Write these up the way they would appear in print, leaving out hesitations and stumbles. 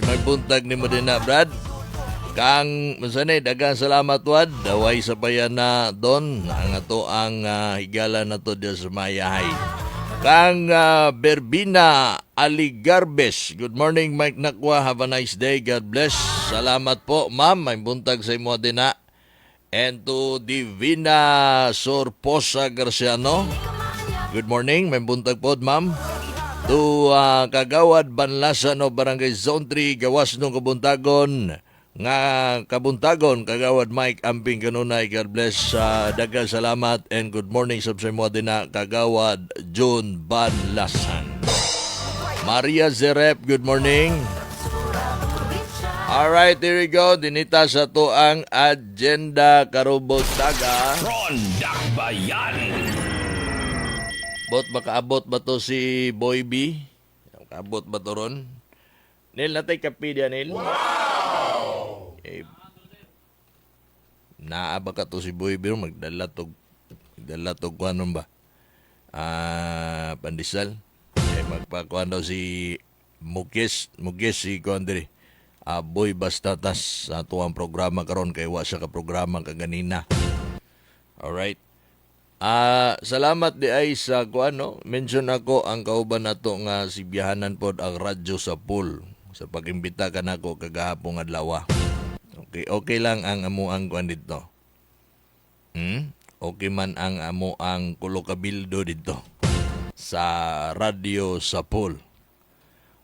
May buntag nimo din na, Brad. Kang masanay, daghang salamat, Wad. Daway sa bayan na don ang ato ang higala na to diya sa Mayahay. Kang Berbina Aligarbes. Good morning, Mike Nakwa. Have a nice day. God bless. Salamat po, ma'am. May buntag sa imo din na. And to Divina Sorposa Garciano. Good morning. May buntag po, ma'am. To Kagawad Banlasan o Barangay Zone 3, gawas nung kabuntagon nga kabuntagon, Kagawad Mike, amping kanunay. God bless, daghang salamat and good morning sa imo din na, Kagawad June Banlasan. Maria Zerep, good morning. Alright, here we go. Dinita sa to ang agenda karong buntaga. Ronda Bayan. Bot, makaabot ba to si Boy B? Makaabot ba to ron? Neil, natay kape diya, Neil? Wow! Eh, naa ba ka to si Boy B? Magdala tog kuanon ba? Ah, pandesal. Eh, magpakuan daw si Mukis, Mukis si kuan diri. Ah, Boy Bastatas sa atuang programa karon kay wa siya ka programa kaganina. Alright. Ah, salamat di ay sa kuan, no. Mention ako ang kauban nato nga si biyahanan pod ang Radyo Sapul sa pag-imbita kanako kagahapon adlaw. Okay, okay lang ang amo ang kuan dito. Okay man ang amo ang kulo kabildo dito sa Radyo Sapul.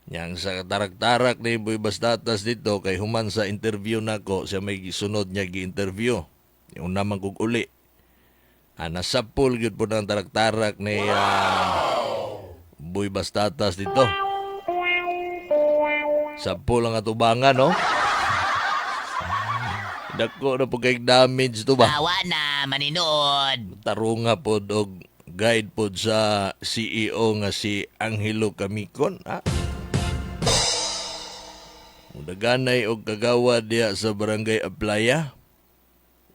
Yang sa tarak-tarak ni Boy Bastatas dito kay human sa interview nako siya may sunod niya gi-interview. Yung naman kog uli. Ah, nasapul gyud po ng tarak-tarak ni Boy Bastatas dito. Sapul ang atubangan, no? Dako na po kay damage to ba? Awa na, maninood. Tarunga pod og guide pod sa CEO nga si Angelo Camicon. Ha? Mudaganay og kagawa diya sa Barangay Aplaya.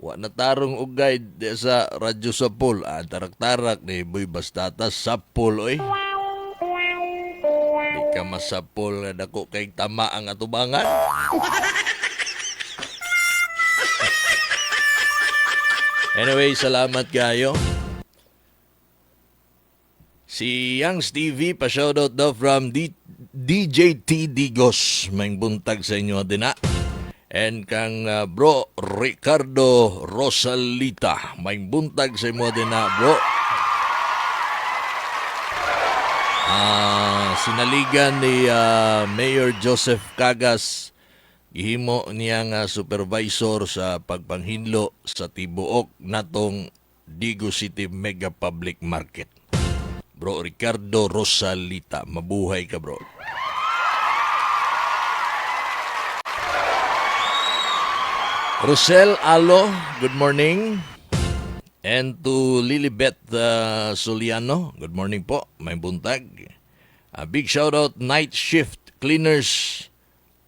Wa na tarong og guide diya sa Radyo Sapul. Ah, tarak-tarak ni Boy Bastatas Sapul oy. Di ka masapol nga dako kay tama ang atubangan. Anyway, salamat kayo. Si Youngs TV, pa-shoutout daw from DJT Digos. May buntag sa inyo din na. And kang bro Ricardo Rosalita. May buntag sa inyo din na, bro. Ah, sinaligan ni Mayor Joseph Cagas, gihimo niya nga supervisor sa pagpanghinlo sa tibuok natong Digos City Mega Public Market. Bro Ricardo Rosalita, mabuhay ka, bro. Rosel Alo, good morning. And to Lilibet Soliano, good morning po, may buntag. A big shout out night shift cleaners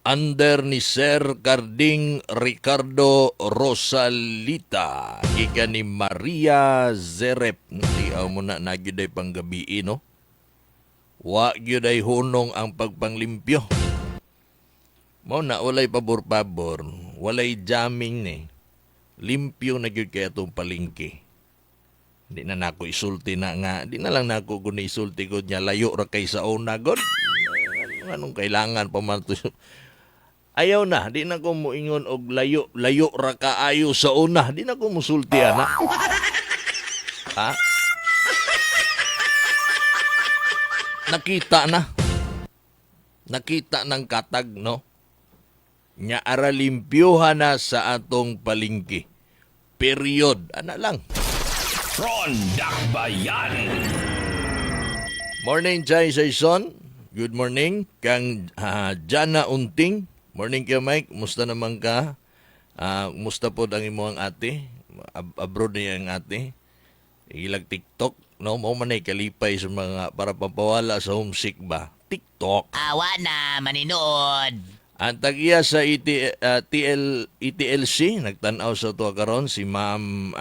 under ni Sir Carding Ricardo Rosalita. Gikan ni Maria Zerep. Di mo na nagyuday panggabii, no? Wa gyud ay hunong ang pagpanglimpyo. Mo na walay pabor-pabor, walay jamming ni. Limpyo na gyud kay atong palengke. Di na nako isulti na nga, di na lang nako kung isulti ko niya layo ra kay sa una god. Anong kailangan pa man to? Ayaw na, di na ko moingon og layo, layo ra kaayo sa una. Di na ko musulti ana. Ha? Nakita na. Nakita ng katag, no? Nya ara limpyuhan na sa atong palengke. Period. Ana lang. Ronda Bayan. Morning, Jai Saison. Good morning. Kang Jana Unting. Morning kay Mike. Musta naman ka? Musta po ang imong ate? Abroad niya ang ate. Ilag TikTok. No, mo man ay kalipay sa mga para pampawala sa homesick ba? TikTok. Awa na, maninood. Ang tagiya sa TL, ETLC, nagtan-aw sa tuwa karon si Ma'am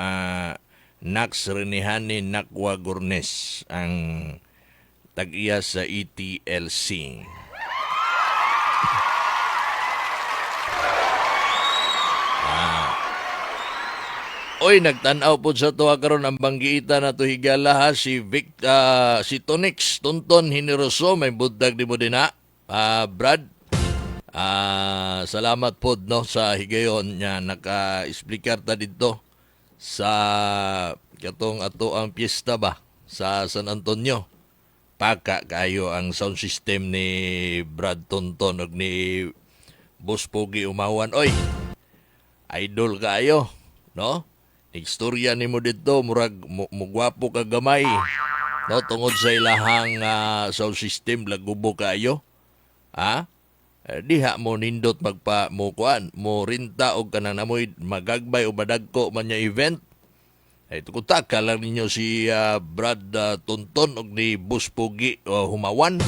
Nax Renehani Nakwa Gornes, ang tag-iya sa ETLC. Oy, nagtan-aw po sa tuwa karon ang banggiita na to higala ha, si Vic, si Tonix Tonton Hineroso, may buntag di mo din ha. Brad, salamat po no sa higayon niya naka-explicar ta dito sa katong ato ang piyesta ba sa San Antonio. Paka kayo ang sound system ni Brad Tonton ug ni Boss Pogi Umawan. Oy, idol kaayo, no? Istorya nimo didto murag mugwapo ka gamay. No, tungod sa ilahang sound system lagubo kaayo. Ha? Diha mo nindot magpa mo kuan, mo rinta og kanang namoy magagbay o madagko man niya event. Ay tukuta ka lang ninyo si Brad Tonton og ni Boss Pogi Humawan.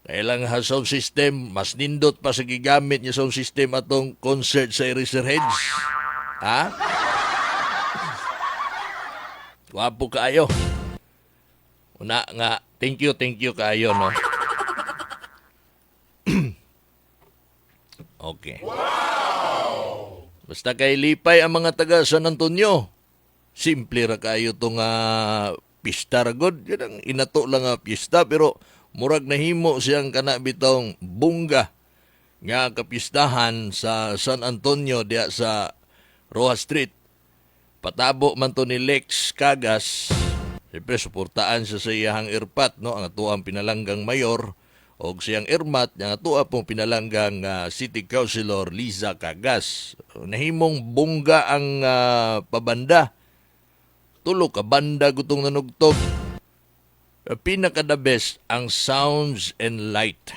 Kailang ha sound system, mas nindot pa sa gigamit niya sound system atong concert sa Eraserheads. Ha? Wapo kaayo. Una nga, thank you kaayo, no? Okay. Wow! Basta kay lipay ang mga taga San Antonio. Simple ra kayo tong pista ra gud. Yan ang inato lang nga pista pero murag nahimo siyang kana bitong bungga nga kapistahan sa San Antonio diya sa Rojas Street. Patabo man to ni Lex Cagas. Siyempre, suportaan siya sa iyahang irpat, no? Ang atuang pinalanggang mayor og siyang irmat, ang atua pong pinalanggang City Councilor Liza Cagas. Nahimong bungga ang pabanda. Tulo ka banda gutong nanugtog. Pinaka the best ang sounds and light.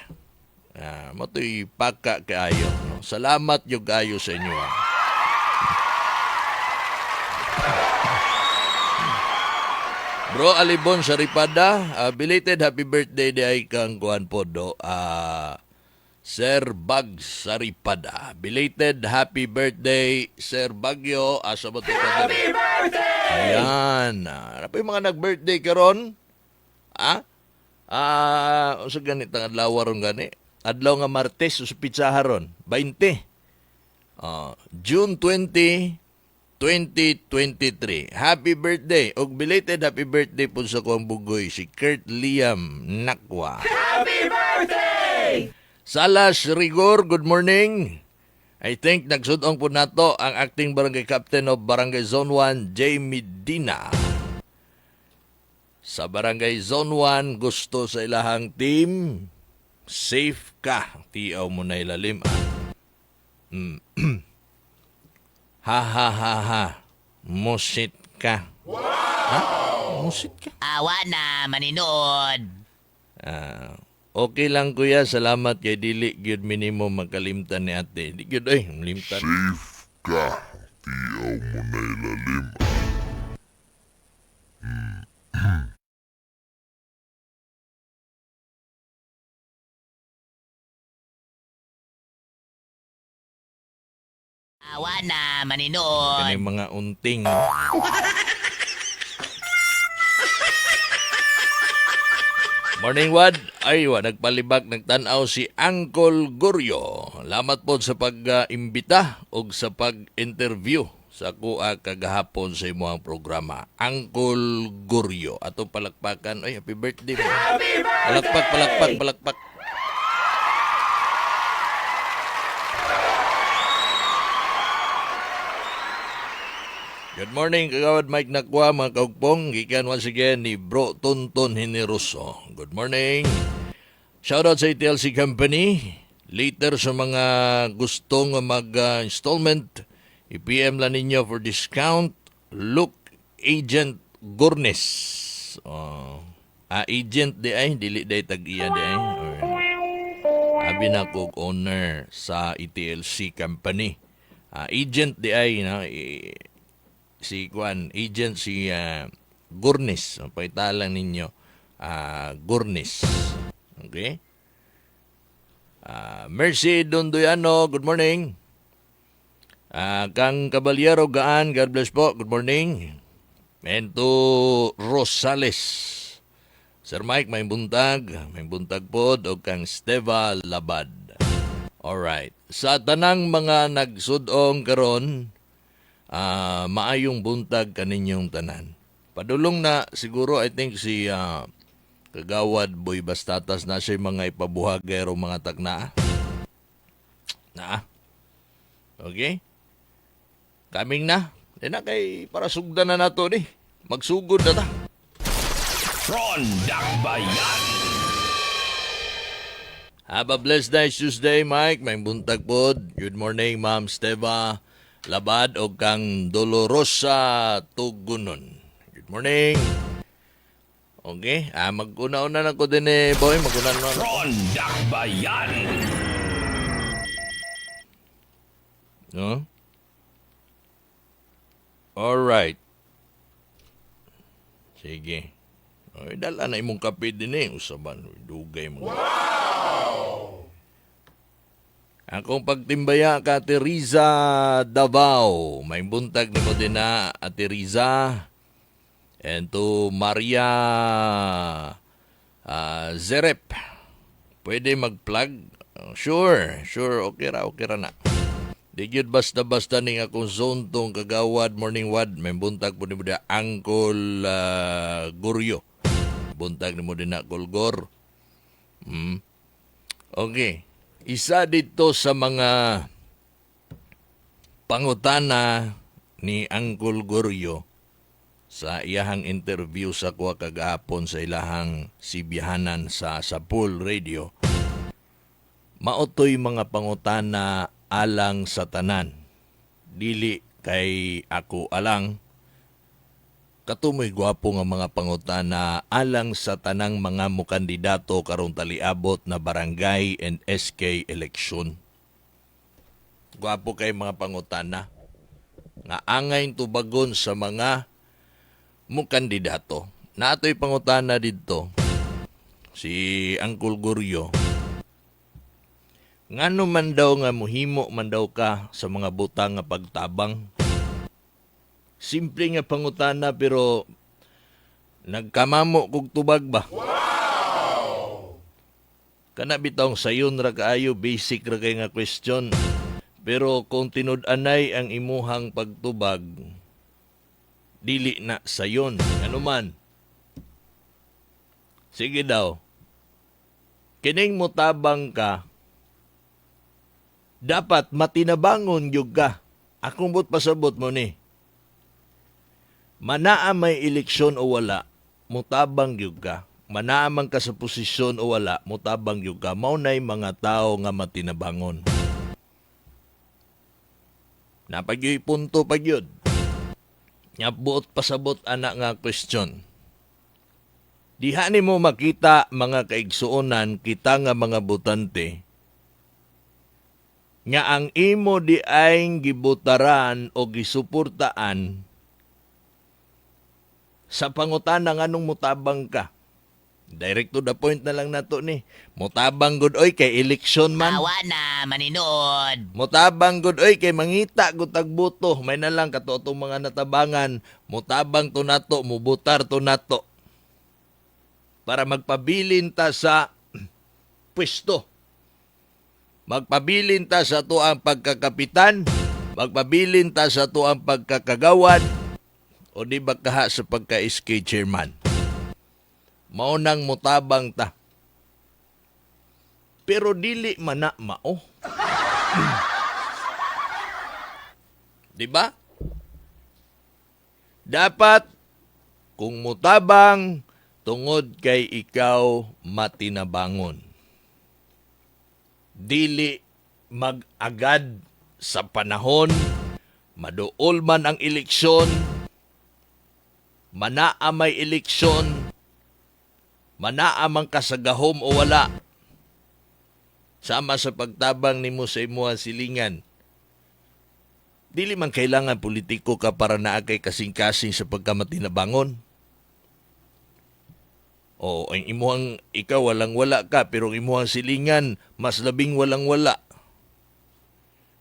Matoy paka kaayo, no? Salamat yo kaayo sa inyo. Bro Alibon Saripada, belated happy birthday di ay kang kuan po do. Sir Bag Saripada. Belated happy birthday, Sir Bagyo. Asa ba ito ka? Happy birthday! Ayan. Ano pa yung mga nag-birthday karon? Ha? Unsa ganit ang adlaw ron gani? Adlaw nga Martes, sa pitsaha ron. 20. June 20, 2023. Happy birthday. Og belated happy birthday po sa kuwang bugoy, si Kurt Liam Nakwa. Happy birthday! Salas Rigor, good morning. I think nagsudong po nato ang acting barangay captain of Barangay Zone 1, Jamie Dina. Sa Barangay Zone 1, gusto sa ilahang team, safe ka. Tiaw mo na ilalim. Ha ha ha ha. Musit ka. Wow! Ha? Musit ka? Awa na maninood. Okay lang kuya, salamat kay dili gyud minimo magkalimtan ni ate. Di gyud oy, limtan. Safe ka. Tiyaw mo na ilalim. Awa na maninood. Kani mga unting. Morning, Wad. Ay, wa, nagpalibak, nagtanaw si Uncle Goryo. Lamat po sa pag-imbita o sa pag-interview sa kuha kagahapon sa imuhang programa. Uncle Goryo. Atong palakpakan. Ay, happy birthday. Happy birthday! Palakpak, palakpak, palakpak. Good morning, Kagawad Mike Nakwa, mga kaugpong. Gikan once again ni Bro Tonton Hineroso. Good morning. Shoutout sa ATLC Company. Later sa mga gustong mag-installment, i-PM lang ninyo for discount. Look Agent Gornes. Oh. Agent di ay, dili day tag-iya di ay. Abi na ko owner sa ETLC Company. Agent di ay, no? Si Juan, agent si Gurnis. Pakita lang ninyo. Gurnis. Okay? Mercy Dondoyano, good morning. Kang Caballero Gaan, God bless po. Good morning. And to Rosales. Sir Mike, may buntag. May buntag po. O kang Steva Labad. Alright. Sa tanang mga nagsudong karon, Maayong buntag kaninyong tanan. Padulong na siguro, I think, si Kagawad Boy Bastatas na siya mga ipabuhagay o mga takna. Na. Okay? Kaming na. Di na kay para sugdan na nato ni. Magsugod na ta. Ronda Bayan. Have a blessed nice Tuesday, Mike. May buntag pod. Good morning, Ma'am Steva Labad o kang Dolorosa Tugunon. Good morning. Okay. Mag-una-una na ko din eh, boy. Mag-una na. Ronda Bayan. No? Alright. Sige. Ay, dala na imong kape din eh. Usaban, dugay mo. Wow! Akong pagtimbaya ka, Ate Riza Davao. May buntag nimo din na, Ate Riza. And to Maria Zerep. Pwede mag-plug? Oh, sure, sure. Okay ra na. Di gyud basta-basta ning akong zone tong kagawad morning wad. May buntag po nimo da Uncle Guryo. Buntag nimo din na Kulgor. Okay. Isa dito sa mga pangutana ni Uncle Guryo sa iyahang interview sa kuha kagahapon sa ilahang sibihanan sa Sapul Radio. Maotoy mga pangutana alang sa tanan. Dili kay ako alang. Katumoy gwapo nga mga pangutana alang sa tanang mga mukandidato karong taliabot na barangay and SK election. Gwapo kay mga pangutana nga angay tubagon sa mga mukandidato. Naatoy pangutana didto si Uncle Guryo. Ngano man daw nga muhimo man daw ka sa mga butang nga pagtabang? Simple nga pangutana pero nagkamamo kog tubag ba? Wow! Kana bitawng sayon ra kaayo, basic ra kay nga question. Pero kung tinud-anay ang imuhang pagtubag, dili na sayon. Ano man? Sige daw. Kining motabang ka, dapat matinabangon gyud ka. Akong but pasabot mo ni. Manaa may eleksyon o wala, mutabang gyud ka. Manaa man ka sa posisyon o wala, mutabang gyud ka. Mao nay mga tao nga matinabangon. Napagyoy punto pa gyud. Nga buot pasabot ana nga question. Diha nimo makita mga kaigsuonan kita nga mga botante nga ang imo di ay gibutaran o gisuportaan sa pangutana nganong mutabang ka. Direct to the point na lang nato ni. Mutabang gud oy kay eleksyon man. Awa na maninood. Mutabang gud oy kay mangita gud tag boto. May na lang kato atong mga natabangan. Mutabang to nato, mubutar to nato. Para magpabilin ta sa pwesto. Magpabilin ta sa tuang pagkakapitan, magpabilin ta sa tuang pagkakagawad, o di ba kaha sa pagka-SK chairman. Mao nang mutabang ta. Pero dili man na mao. Di ba? Dapat kung mutabang tungod kay ikaw matinabangon. Dili mag-agad sa panahon, maduol man ang eleksyon, manaa may eleksyon, manaa man ka sa gahom o wala. Sama sa pagtabang nimo sa imuha silingan. Dili man kailangan politiko ka para naa kay kasing-kasing sa pagkamatinabangon. O ang imuhang ikaw walang wala ka pero ang imuhang silingan mas labing walang wala.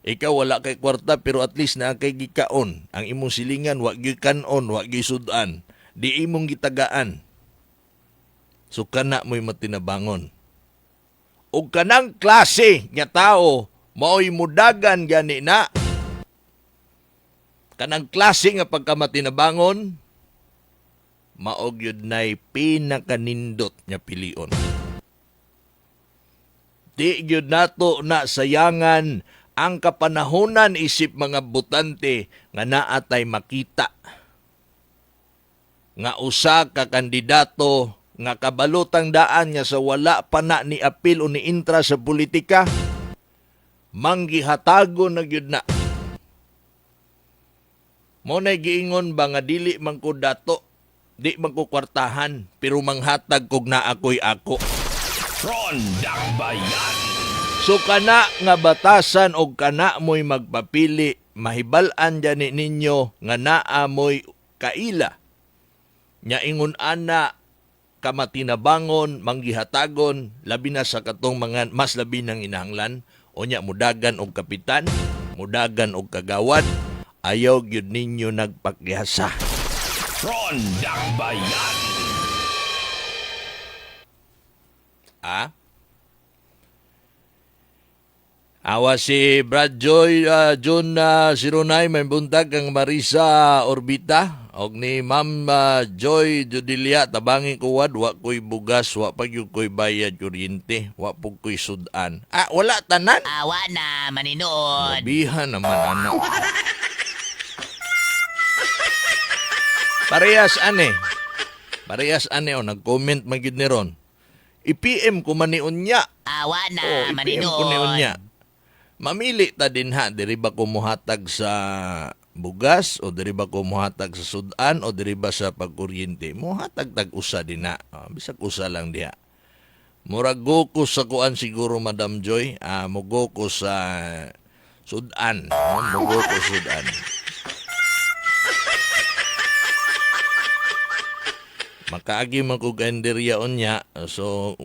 Ikaw wala kay kwarta pero at least naa kay gikaon. Ang imong silingan wa gyud kanon, wa gyud sudan. Di imong gitagaan. So kana mo'y matinabangon. Og kanang klase nga tao mao'y mudagan gani na. Kanang klase nga pagkamatinabangon, mao gyud nay pinakanindot nga pilion. Di gyud nato na sayangan ang kapanahonan isip mga botante nga naa tay makita nga usa ka kandidato nga kabalutang daan nga sa wala pa na ni apil o ni intra sa politika, manggihatagon na gyud na. Mo na giingon ba nga dili man ko dato, di man ko kwartahan, pero manghatag kog naa ko'y ako. Ron Dakbayan. So kana nga batasan og kana mo'y magpapili, mahibal-an gani ninyo nga naa mo'y kaila. Nya ingon ana kamatinabangon, manggihatagon, labi na sa katong mga mas labi nang inahanglan, o nya mudagan og kapitan, mudagan og kagawad, ayaw gyud ninyo nagpakyasa. Ron Dakbayan. Ah? Awa si Brad Joy, June 09, may buntag kang Marisa Orbita. Og ni Ma'am Joy Judilia, tabangi ko wad, wa ko'y bugas, wa pa gyud ko'y bayad kuryente, wa pug ko'y sudan. Ah, wala tanan. Awa na, maninood. Grabihan naman anak. Parehas ane. Parehas ane o nag-comment man gyud ni Ron. I-PM ko man ni unya. Awa na, Oh, i-PM ko ni maninood. unya. Mamili ta din ha, diri ba ko muhatag sa bugas o diri ba ko muhatag sa sudan o diri ba sa pagkuryente. Muhatag tag usa din na. Ah, bisag usa lang diha. Murag go ko sa kuan siguro Madam Joy, ah, mugo ko sa sudan, no? Mugo ko sudan. Makaagi man ko ganderya unya, so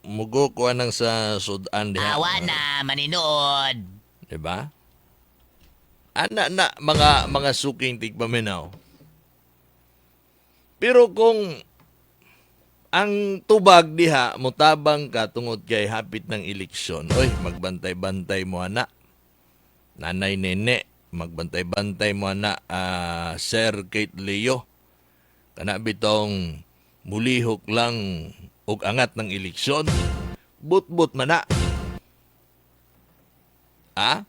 mugo ko anang sa sudan diha. Awa na, maninood. Diba? Ana na mga suking tigpaminaw. Pero kung ang tubag diha mutabang ka tungod kay hapit ng eleksyon, oy, magbantay-bantay mo ana. Nanay nene, magbantay-bantay mo ana, Sir Kate Leo. Kana bitong mulihok lang og angat ng eleksyon. But-but man na. Ah?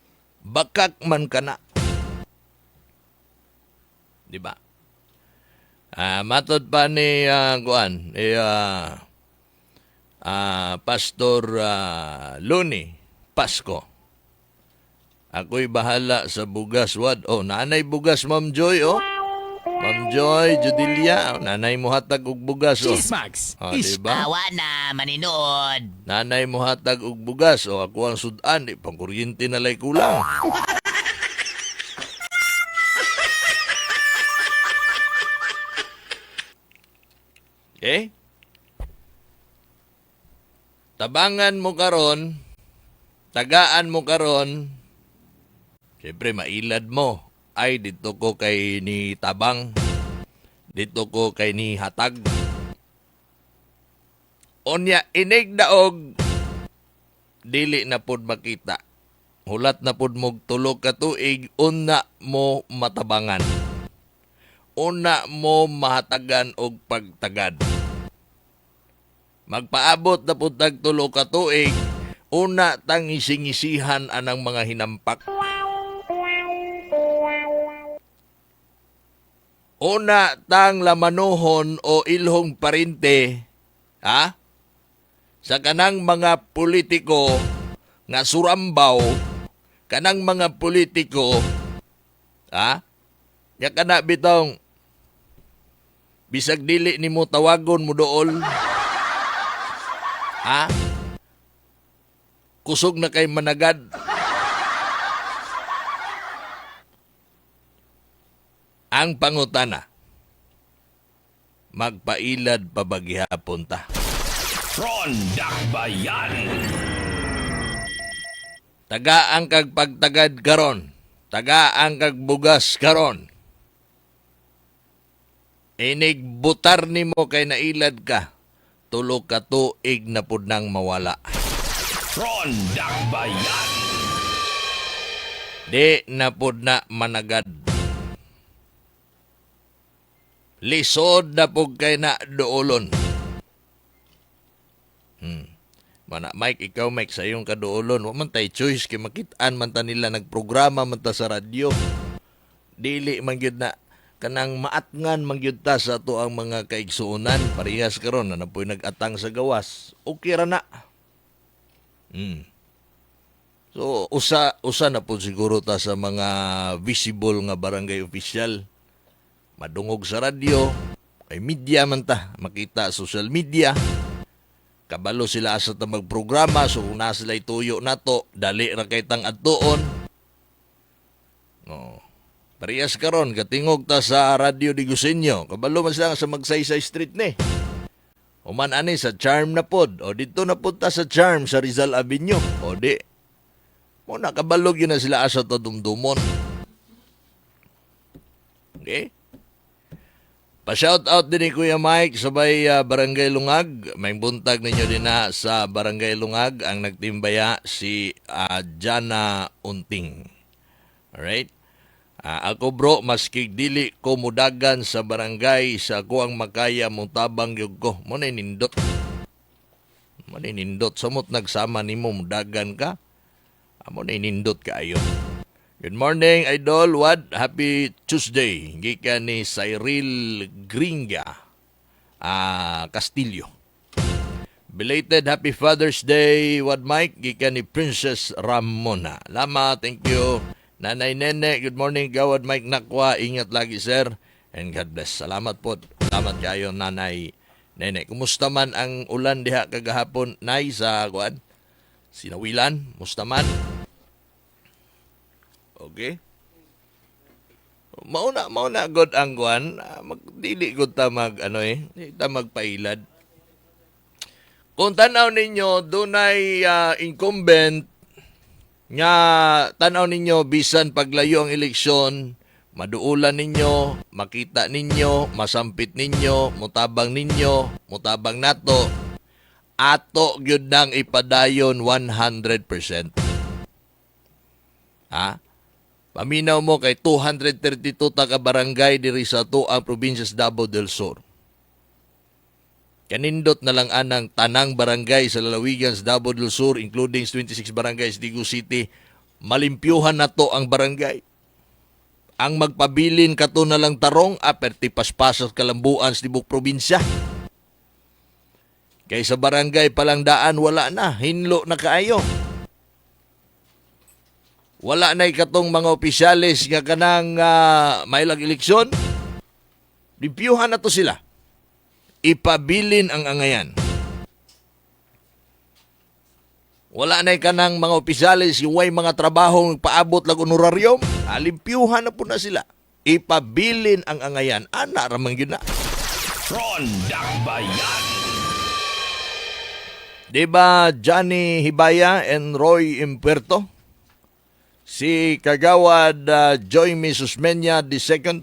Bakak man ka na. Di ba? Ah, matod pa ni kuan, eh, Pastor Luni Pasco. Ako'y bahala sa bugas, wad. Oh, nanay bugas, Ma'am Joy, oh. Ma'am Joy, Judelia, oh, nanay mo hatag og bugas, oh. Max. Oh, di ba? Awa na, maninood. Nanay mo hatag og bugas, o ako ang sudan, di pangkuryente na lay kulang. Okay? Tabangan mo karon, tagaan mo karon, siyempre mailad mo. Ay, dito ko kay ni Tabang, dito ko kay ni Hatag. Onya, inig daog, dili na pod makita. Hulat na pod mog tulo ka tuig, una mo matabangan. Una mo mahatagan og pagtagad. Magpaabot na pod tag tulo ka tuig, una tang isingisihan anang mga hinampak. Una tang lamanuhon o ilhong parinte, ha? Sa kanang mga politiko nga surambaw, kanang mga politiko, ha? Ya kana bitong bisag dili nimo tawagon mo dool. Ha? Kusog na kay managad. Ang pangutana, magpailad pa ba gihapon ta? Ron Dakbayan. Tagaan kag pagtagad karon. Tagaan kag bugas karon. Inig butar nimo kay nailad ka. Tulo ka tuig na pud nang mawala. Ron Dakbayan. Di na pud na managad. Lisod na pug kay na duolon. Mana Mike, ikaw Mike, sa iyong kaduolon, wa man tay choice kay makit-an man ta nila, nagprograma man ta sa radyo. Dili man gyud na kanang maatngan man gyud ta sa ato ang mga kaigsuonan. Parehas karon na napoy nag-atang sa gawas. Okay ra na. So usa usa na po siguro ta sa mga visible nga barangay official. Madungog sa radyo, kay media man ta, makita social media. Kabalo sila asa ta magprograma, so kung naa sila ituyo nato, dali ra kay tang adtuon. No. Parehas karon, katingog ta sa Radyo Diguseño. Kabalo man sila nga sa Magsaysay Street ni. Human ani sa Charm na pod. O dito na pod ta sa Charm sa Rizal Avenue. O di. Mo nakabalog yun na sila asa ta dumdumon. Okay? Pa-shout out din ni Kuya Mike sabay Barangay Lungag. May buntag ninyo din na sa Barangay Lungag ang nagtimbaya si Jana Unting. Alright? Ako bro, maski dili ko mudagan sa barangay sa ako ang makaya mong tabang gyud ko. Mo na nindot. Mo na nindot. Samot nagsama nimo mudagan ka. Amo na nindot kaayo. Good morning, Idol. What? Happy Tuesday. Gikan ni Cyril Gringa Castillo. Belated Happy Father's Day, Wad Mike. Gikan ni Princess Ramona. Lama, thank you. Nanay Nene, good morning, Gawad Mike Nakwa. Ingat lagi, sir. And God bless. Salamat po. Salamat kayo, Nanay Nene. Kumusta man ang ulan diha kagahapon, Nay, sa kuan? Sinawilan, musta man? Okay. Mauna god ang kuan, magdili gud ta mag ano eh, dili ta magpailad. Kung tanaw ninyo dunay incumbent nga tanaw ninyo bisan paglayo ang eleksyon, maduulan ninyo, makita ninyo, masampit ninyo, mutabang ninyo, mutabang nato, ato gyud nang ipadayon 100%. Ha? Paminaw mo kay 232 ta ka barangay diri sa ato ang probinsya sa Davao del Sur. Kanindot na lang anang tanang barangay sa lalawigan sa Davao del Sur, including 26 barangays Digos City, malimpyuhan na to ang barangay. Ang magpabilin kato na lang tarong, aperti paspasas kalambuan sa tibok probinsya. Kay sa barangay palang daan wala na, hinlo na kaayo. Wala na katong mga opisyales nga kanang mailag eleksyon. Limpyuhan na to sila. Ipabilin ang angayan. Wala na kanang mga opisyales yung way mga trabaho paabot lag honorarium. Limpyuhan na po na sila. Ipabilin ang angayan. Ana ramang yun na. Rondak Bayan. Di ba Johnny Hibaya and Roy Impuerto? Si Kagawad Joy Susmenya II.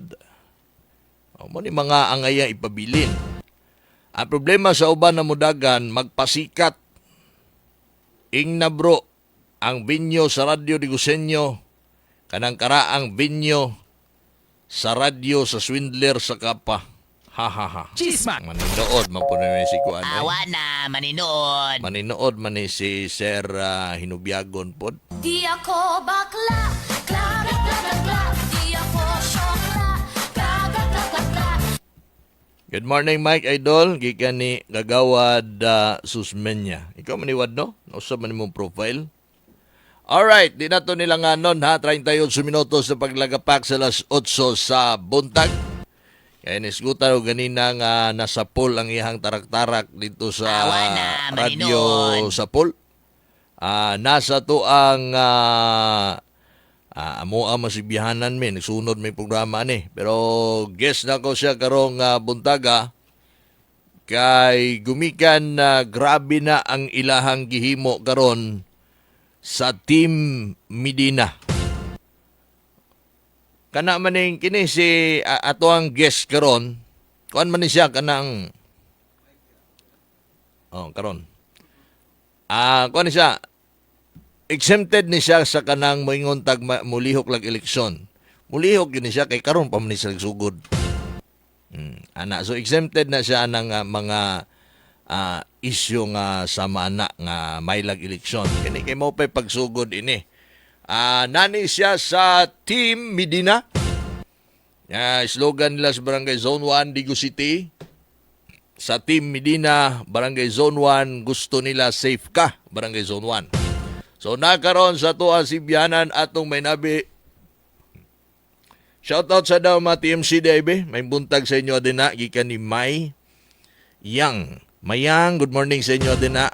O, mo ni mga angaya ipabilin. Ang problema sa uban na mudagan, magpasikat. Ing na bro, ang binyo sa Radyo Diguseño, kanang karaang binyo sa radyo sa Swindler sa Kapa. Ha ha ha. Chisma. Maninood man po na si Kuan. Eh. Awa na, maninood. Maninood man ni si Sir Hinubiagon pod. Di ako bakla, kla kla kla kla kla. Di ako syokla, kla kla kla kla kla. Good morning, Mike Idol. Gikan ni Gagawad Susmenya. Ikaw maniwad, no? Nausap man imong profile. Alright, di na to nila nga nun, ha. 38 minutos sa paglagapak sa las 8 sa buntag. Kaya nisgutan o ganina nga nasa pool ang iyang tarak-tarak dito sa Awa na, radyo maninood. sa pool. Nasa to ang amo ang masibihanan mi, nagsunod may programa ni. Pero guest na ko siya karong buntaga kay gumikan na grabe na ang ilahang gihimo karon sa Team Medina. Kana man ning kini si ato ang guest karon, kuan man ni siya kanang oh karon. Kuan ni siya, exempted ni siya sa kanang moingon tag mulihok lag eleksyon. Mulihok yun ni siya kay karon pa man ni siya nagsugod. Ana, so exempted na siya ng mga isyu nga sama ana nga mailag eleksyon. Kini kay mo pa'y pagsugod ini. Nani siya sa Team Medina. Slogan nila sa Barangay Zone 1, Digos City. Sa Team Medina, Barangay Zone 1, gusto nila safe ka, Barangay Zone 1. So nakaron sa tuwa si Biyanan atong may nabi. Shoutout sa daw mga TMC DIB. May buntag sa inyo din na. Gikan ni May Yang. Mayang, good morning sa inyo din na.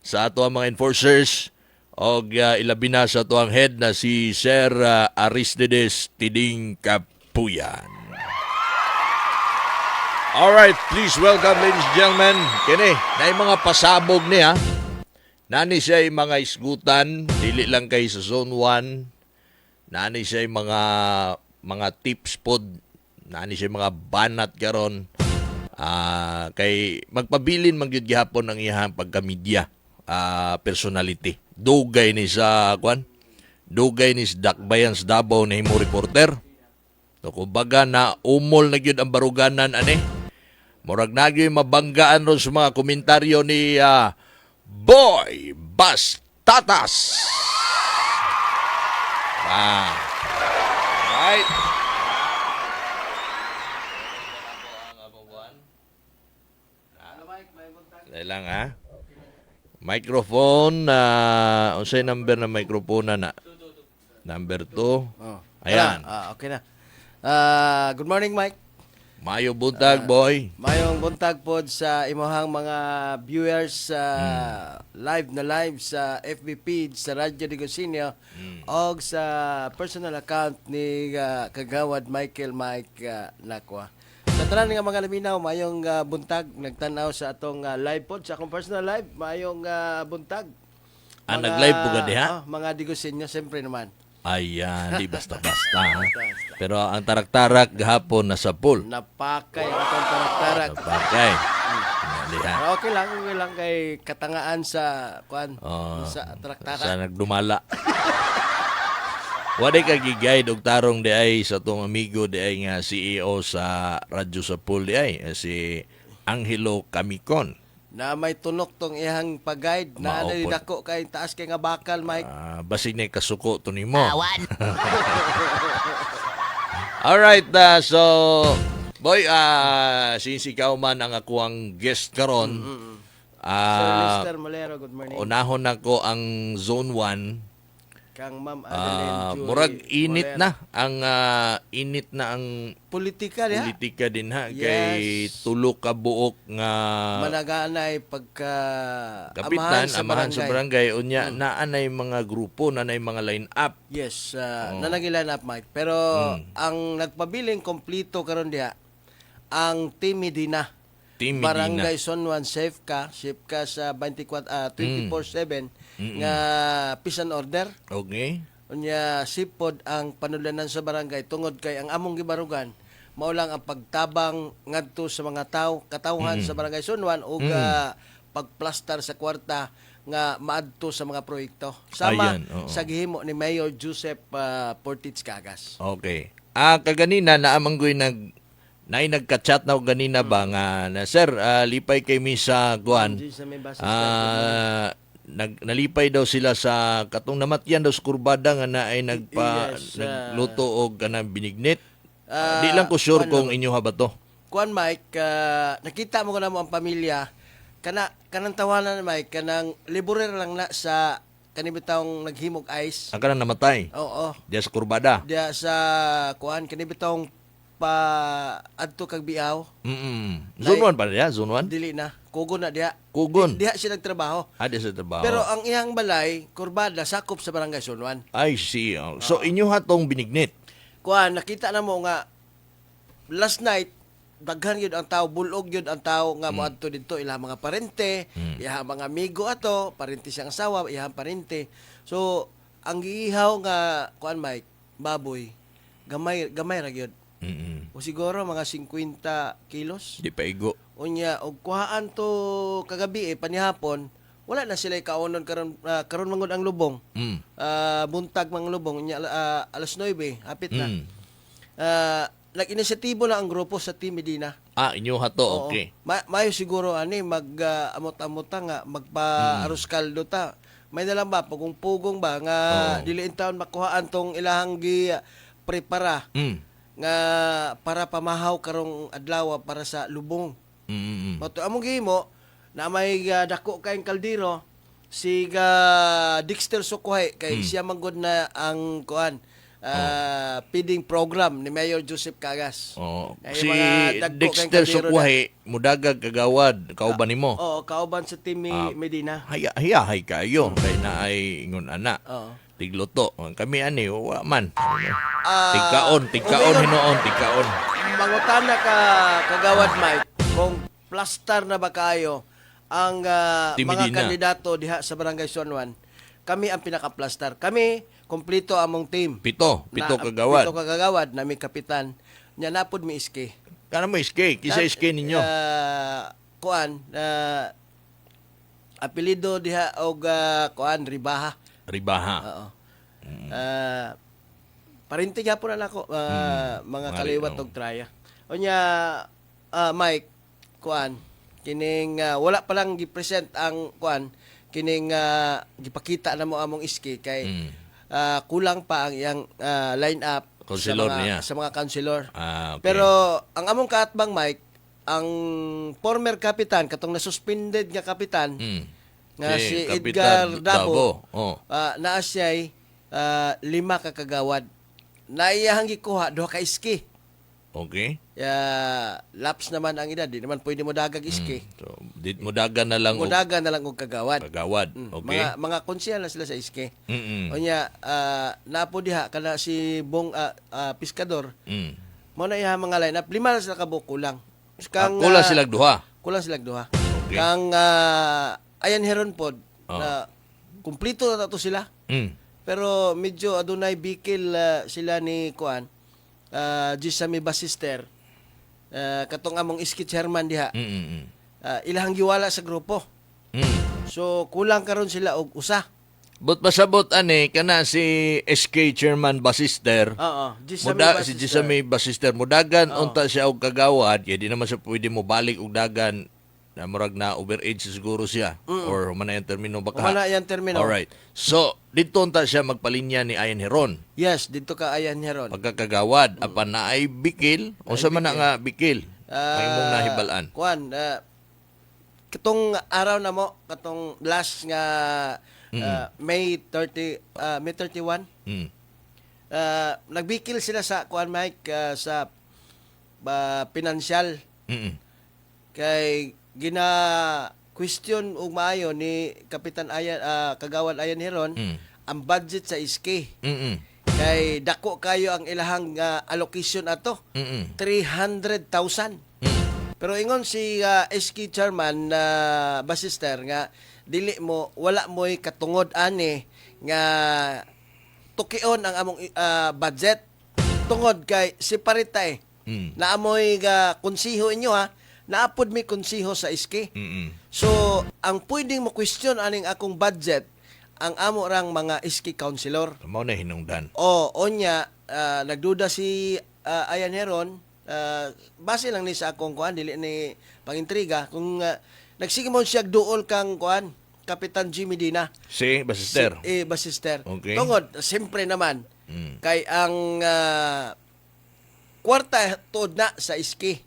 Sa ato ang mga enforcers. Og ilabi na sa ato ang head na si Sir Aristides Tiding Kapuyan. Alright, please welcome, ladies and gentlemen. Kini, na mga pasabog niya. Nani siya yung mga isgutan, dili lang kay sa Zone 1. Nani siya yung mga tips pod, nani siya yung mga banat karon. Kay magpabilin man gyud gihapon ang iyang pagka-media personality. Dugay ni sa kwan. Dugay ni sa Dakbayan sa Davao na himo reporter. So kumbaga na umol na gyud ang baruganan ani. Murag na gyud mabanggaan ron sa mga komentaryo ni Boy Bastatas. Right. Dahil lang ha. Microphone na unsay number na microphone na na? Number 2. Oh. Ayan. Okay na. Good morning, Mike. Mayo buntag, boy. Mayong buntag pod sa imuhang mga viewers sa live na live sa FB page sa Radyo Digosino og sa personal account ni Kagawad Michael Mike Nakwa. Sa tanan nga mga laminaw, mayong buntag nagtan-aw sa atong live pod sa akong personal live, mayong buntag. Nag-live po ka diha? Oh, mga Digosinyo, siyempre naman. Ayan, di basta-basta. Ha? Pero ang tarak-tarak gahapon nasa pool. Napakay ang atong tarak-tarak. Napakay. Diha. Pero okay lang kay katangaan sa kuan Oh, sa tarak-tarak. Sa nagdumala. Wala ka gigay og tarong di ay sa tong amigo di ay nga CEO sa Radyo sa Pool di ay si Angelo Camicon. Na may tunok tong iyang pag-guide na Mao ano pod. dako kay taas kay nga bakal, Mike. Basig na kasuko to nimo. Awan. Alright, so boy, since ikaw man ang akuang guest karon, Sir Lester Molero, good morning. unahon nako ang Zone 1. Kang Ma'am Adeline Julie Murag init Molero. na ang init na ang Politika diha. politika din ha kay Yes. tulo ka buok nga Managanay pagka kapitan amahan sa amahan sa barangay. barangay unya naa nay mga grupo na nay mga line up. Yes, nanangilan up, Mike. Pero ang nagpabiling kompleto karon diha ang Team Medina. Team Medina. Barangay Zone 1, safe ka sa 24 24/7 nga peace and order. Unya sipod ang panulanan sa barangay tungod kay ang among gibarugan mao lang ang pagtabang ngadto sa mga tawo katawhan sa Barangay Zone 1 ug pagplastar sa kwarta nga maadto sa mga proyekto. Sama Ayan, oo. sa gihimo ni Mayor Joseph Portich Cagas. Okay. Kaganina naamang ko'y nag naay nagka-chat na og ganina ba nga na, sir, lipay kay mi sa kuan. Diyan sa may basis. Nalipay daw sila sa katong namatyan daw sa kurbada nga naay nagpa Yes, nagluto og kanang binignit. Di lang ko sure kuan kung inyo ha ba to. Kuan, Mike, nakita mo ko na mo ang pamilya kana kanang tawanan, Mike, kanang liburer lang na sa kanibitawng naghimog ice. Ang kanang namatay. Oo. Diya sa kurbada. Diya sa kuan kanibitawng pa adto kag Biaw. Zone 1 pa diya, Zone 1? Dili na, kugon na diha. Kugon. Diha siya nagtrabaho. Diya sa trabaho. Pero ang iyang balay, kurbada, sakop sa Barangay Zone 1. I see. Oh. So inyo ha tong binignit. Kuan, nakita na mo nga last night daghan gyud ang tao, bulog gyud ang tao nga moadto didto, ilang mga parente, iyang mga amigo ato, parente siyang asawa, iyang parente. So ang giihaw nga kuan, Mike, baboy, gamay gamay ra gyud. O siguro mga 50 kilos. Di pa igo. Unya og kuhaan to kagabi eh, panihapon, wala na sila kaunon karon karon mangod ang lubong. Buntag mang lubong unya alas 9 hapit na. Nag-inisyatibo na ang grupo sa Team Medina. Ah, inyo ha to, Oo. okay. Mayo siguro ani mag amot-amot ta nga magpa-arroz caldo ta. May na lang ba pugong-pugong ba nga dili in taon makuhaan tong ilahang gi prepara nga para pamahaw karong adlaw para sa lubong. Mao to among gihimo na may dako kayong kaldero si Dexter Sukuhay kay siya manggod na ang kuan feeding program ni Mayor Joseph Cagas. Oh, Ay, si mga dagko kayong Dexter kaldero na. Sukuhay, mudagag kagawad, kauban nimo. Oo, kauban sa team ni Medina. Haya hiyahay kayo kay na ay ingon ana. Oo. Tigluto. Kami ani wa man. Ah, Tigkaon, tigkaon hinuon, tigkaon. Mangutana ka, Kagawad Mike, kung plaster na ba kayo ang Team mga Medina. kandidato diha sa Barangay San Juan, kami ang pinaka-plaster. Kami, kompleto among team. Pito, pito Na, kagawad. Pito kagawad, nami kapitan. Nya napod mi iski. Kana mo SK, kisa SK ninyo. Kuan, apelyido diha og kuan, Ribaha. Ribaha. Oo. Parinti gyapon na nako mga Mga kaliwat oo. og traya. Unya Mike, kuan kining wala pa lang gi-present ang kuan kining gipakita na mo among iski kay kulang pa ang iyang line up sa Councilor mga, niya. sa mga councilor. Ah, okay. Pero ang among kaatbang, Mike, ang former kapitan katong nasuspended nga kapitan nga si Kapitan Edgar Dabo, Oh. Naa siya'y lima ka kagawad. Naiyahang gikuha duha ka iski. Ya, lapse naman ang edad, di naman pwede mo dagag iski. So, dit mudagan na lang og Mudaga na lang og kagawad. kagawad. Okay. Mga konsyal na sila sa iski. Unya napo diha kana si Bong Piskador. Mo na iya mga line up, lima na sila kabuok kulang. Ah, kulang silag duha. Kulang sila duha. Okay. Kang ayan heron pod na kumpleto na to sila. Pero medyo adunay bikil sila ni kuan Gisami Basister, katong among iski chairman diha, ilahang giwala sa grupo. So kulang karon sila og usa. But pasabot ani kana si SK Chairman Basister. Oo, Gisami Muda, si Basister. Gisami Basister mudagan unta siya og kagawad kay di naman siya pwede mo balik og dagan na murag na overage siguro siya or humana yung termino baka. Humana yung termino. Alright. So dito unta siya magpalinya ni Ayan Heron Yes, dito ka ayan heron. pagkakagawad apan naay bikil, unsa man na nga bikil may imong nahibalaan? Kuan, katong araw na mo, katong last nga May 30, May 31. Nagbikil sila sa kuan, Mike, sa pinansyal kay gina question og maayo ni Kapitan Ayan, Kagawad Ayan Heron ang budget sa SK kay dako kayo ang ilahang allocation ato, 300,000. Pero ingon si SK chairman na Basister nga dili mo wala mo'y katungod ani nga tukion ang among budget tungod kay separate ta eh. Naamoy ga konsiho inyo ha. Naapod mi konsiho sa SK. So, ang pwedeng mo question aning akong budget ang amo rang mga SK councilor. Mao na hinungdan. O, onya, nagduda si Ayan Heron, base lang ni sa akong kuan, dili ni pangintriga, kung nagsige mo siya duol kang kuan, Kapitan Jimmy Dina. Si Basister. Si, eh, Basister. Okay. Tungod, siyempre naman, kay ang kwarta tuod na sa iski.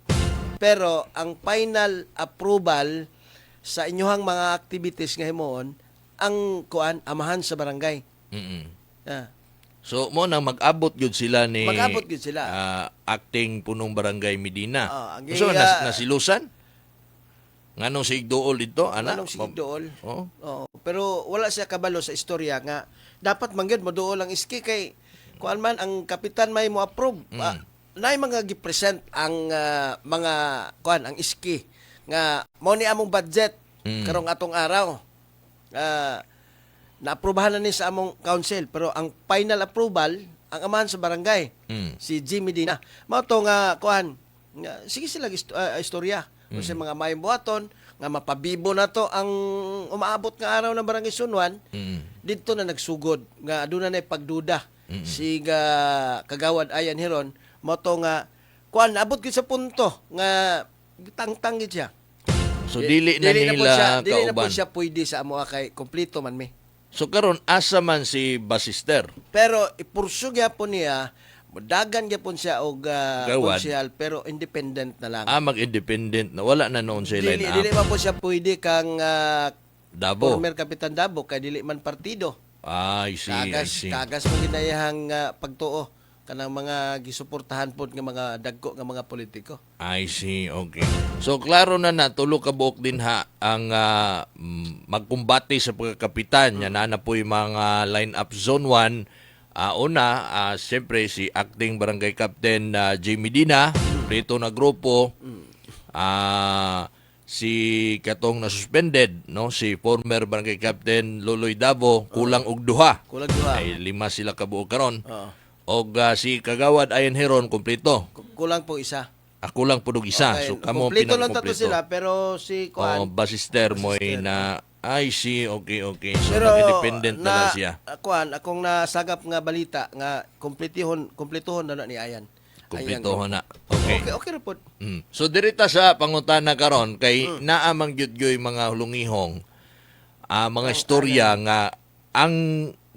Pero ang final approval sa inyuhang mga activities nga himuon ang kuan, amahan sa barangay. Ah. So mo nang mag-abot gyud sila ni Mag-abot gyud sila. Acting punong barangay Medina. Ah, ang So nasilusan? Nganong sig duol dito ana? Anong sige dool? Oh. Oo. Pero wala siya kabalo sa istorya nga dapat mangyud mo duol ang iski kay kuan man ang kapitan may mo approve. Ah, naay mga gi-present ang mga kuan ang iski nga mao ni among budget karong atong araw. Na-aprobahan na ni sa among council pero ang final approval ang amahan sa barangay, si Jimmy Dina. Mao to nga kuan nga, sige sila istorya mm. Sa mga mayong buhaton nga mapabibo na to ang umaabot nga araw ng Barangay San Juan, didto na nagsugod nga aduna na pagduda si ga Kagawad Ayan Heron. Mao to nga Kuan, abot gyud sa punto nga tangtang gyud siya. So dili na Dili na po nila siya, dili na po kauban. siya pwede sa amo kay kompleto man mi. So karon asa man si Basister? Pero ipursu gyapon niya, dagan gyapon siya og Gawad. konsehal pero independent na lang. Ah, mag-independent na wala na noon sa Dili line dili up. man po siya pwede kang Dabo. former Kapitan Dabo kay dili man partido. Ah, I see, I Kagas see. kagas mo ginayahang pagtuo kanang mga gisuportahan pod nga mga dagko nga mga politiko. I see, okay. So klaro na na tulo ka buok din ha ang magkumbate sa pagkakapitan. Yan na po yung mga line-up zone 1. Una, siyempre si acting barangay captain Jamie Medina, prito na grupo. Si katong na suspended, no, si former barangay captain Loloy Dabo, kulang og duha. Kulang duha. Ay lima sila kabuok karon. Oo. Og si Kagawad Ayan Heron kompleto. Kulang po isa. Ako lang pud og isa. Okay, So kamo kompleto lang tato pinakakompleto. sila pero si Oh, kuan Basister mo na I see, okay. So pero nag-independent na lang siya. Kuan, akong nasagap nga balita nga kompletuhon kompletuhon na na ni Ayan. Kompleto na. Ayan. Okay. Okay, okay ra pod. So dirita sa pangutana karon kay naa man gyud gyoy mga hulungihong mga istorya nga ang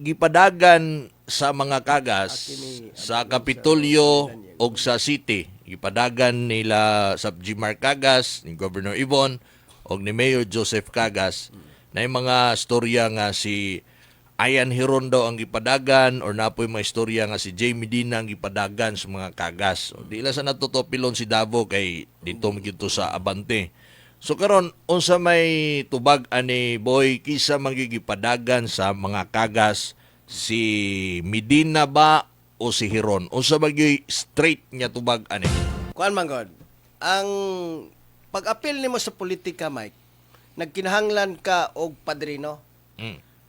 gipadagan sa mga kagas sa Kapitolyo og sa city, gipadagan nila sa G. Mark Cagas, ni Governor Yvonne og ni Mayor Joseph Cagas na yung mga storya nga si Ayan Hiron daw ang gipadagan or napoy mga istorya nga si Jay Medina ang gipadagan sa mga kagas. O, di lang sa natutopilon si Davo kay dito man gyud to sa Abante. So karon unsa may tubag ani boy kisa magigipadagan sa mga kagas, si Medina ba o si Hiron? Unsa ba gyud straight nga tubag ani? Kuan man god. Ang pag-apil nimo sa politika, Mike, nagkinahanglan ka og padrino.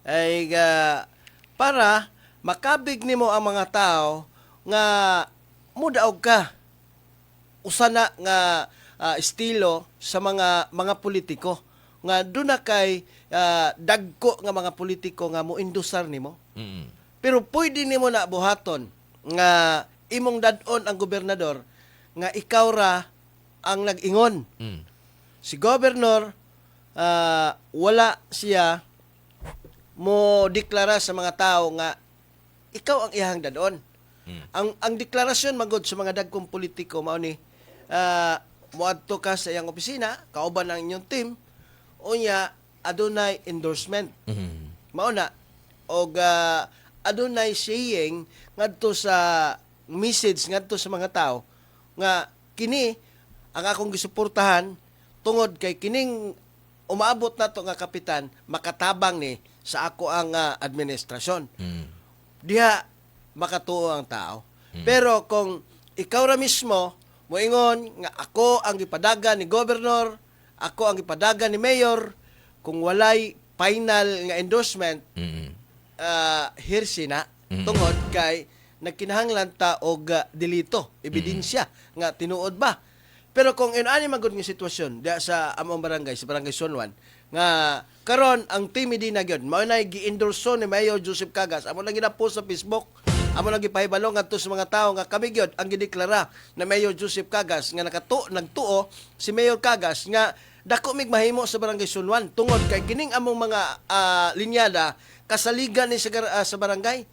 Ay para makabig nimo ang mga tao nga mudaog ka. Usa na nga estilo sa mga politiko nga doon na kay dagko nga mga politiko nga mo endosar nimo. Pero pwede nimo na buhaton nga imong dad-on ang gobernador nga ikaw ra ang nag-ingon. Si governor wala siya mo deklara sa mga tao nga ikaw ang iyang dadon. Ang deklarasyon magod sa mga dagkong politiko mao ni moadto ka sa iyang opisina, kauban ang inyong team, unya adunay endorsement. Mao na og adunay saying ngadto sa message ngadto sa mga tao nga kini ang akong gisuportahan tungod kay kining umaabot nato nga kapitan makatabang ni sa ako ang administrasyon. Diha makatuo ang tao. Pero kung ikaw ra mismo moingon nga ako ang gipadagan ni governor, ako ang gipadagan ni mayor, kung walay final nga endorsement, hearsay na tungod kay nagkinahanglan ta og dilito, ebidensya nga tinuod ba. Pero kung inani man gud nga sitwasyon diha sa among barangay, sa Barangay Zone 1, nga karon ang team Medina gyud mao nay gi-endorso ni Mayor Joseph Cagas, amo lang gina-post sa Facebook, amo lang gipahibalo ngadto sa mga tawo nga kami gyud ang gideklara na Mayor Joseph Cagas nga nagtuo si Mayor Cagas nga dako mig mahimo sa Barangay Zone 1 tungod kay kining among mga linyada kasaligan ni sa, sa barangay.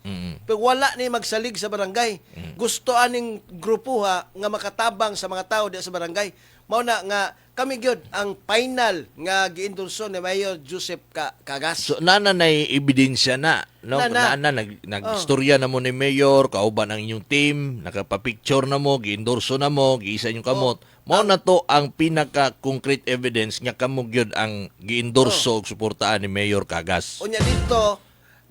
Pero wala ni magsalig sa barangay. Gusto aning grupo ha nga makatabang sa mga tao diha sa barangay. Mao na nga kami gyud ang final nga giendorso ni Mayor Joseph Cagas. So nana nay ebidensya na, no? Nana. Nana nagstorya na mo ni mayor, kauban ang inyong team, nakapa-picture na mo, giendorso na mo, giisa inyong kamot. Mao na to ang pinaka concrete evidence nga kamo gyud ang giendorso og suportahan ni Mayor Cagas. Unya dito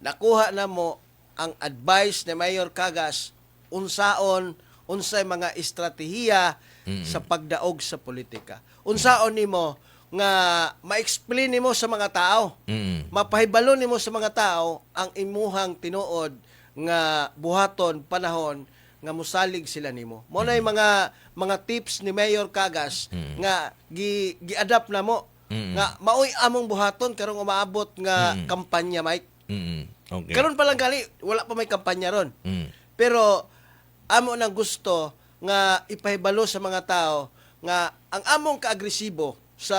nakuha na mo ang advice ni Mayor Cagas unsaon unsay mga estratehiya sa pagdaog sa politika. Unsaon nimo nga ma-explain nimo sa mga tao. Mapahibalo nimo sa mga tao ang imuhang tinuod nga buhaton panahon nga musalig sila nimo. Mo na yung mga tips ni Mayor Cagas nga gi-adapt na mo nga maoy among buhaton karong umaabot nga kampanya, Mike. Okay. Karon pa lang gali wala pa may kampanya ron. Mm. Pero amo nang gusto nga ipahibalo sa mga tao nga ang among kaagresibo sa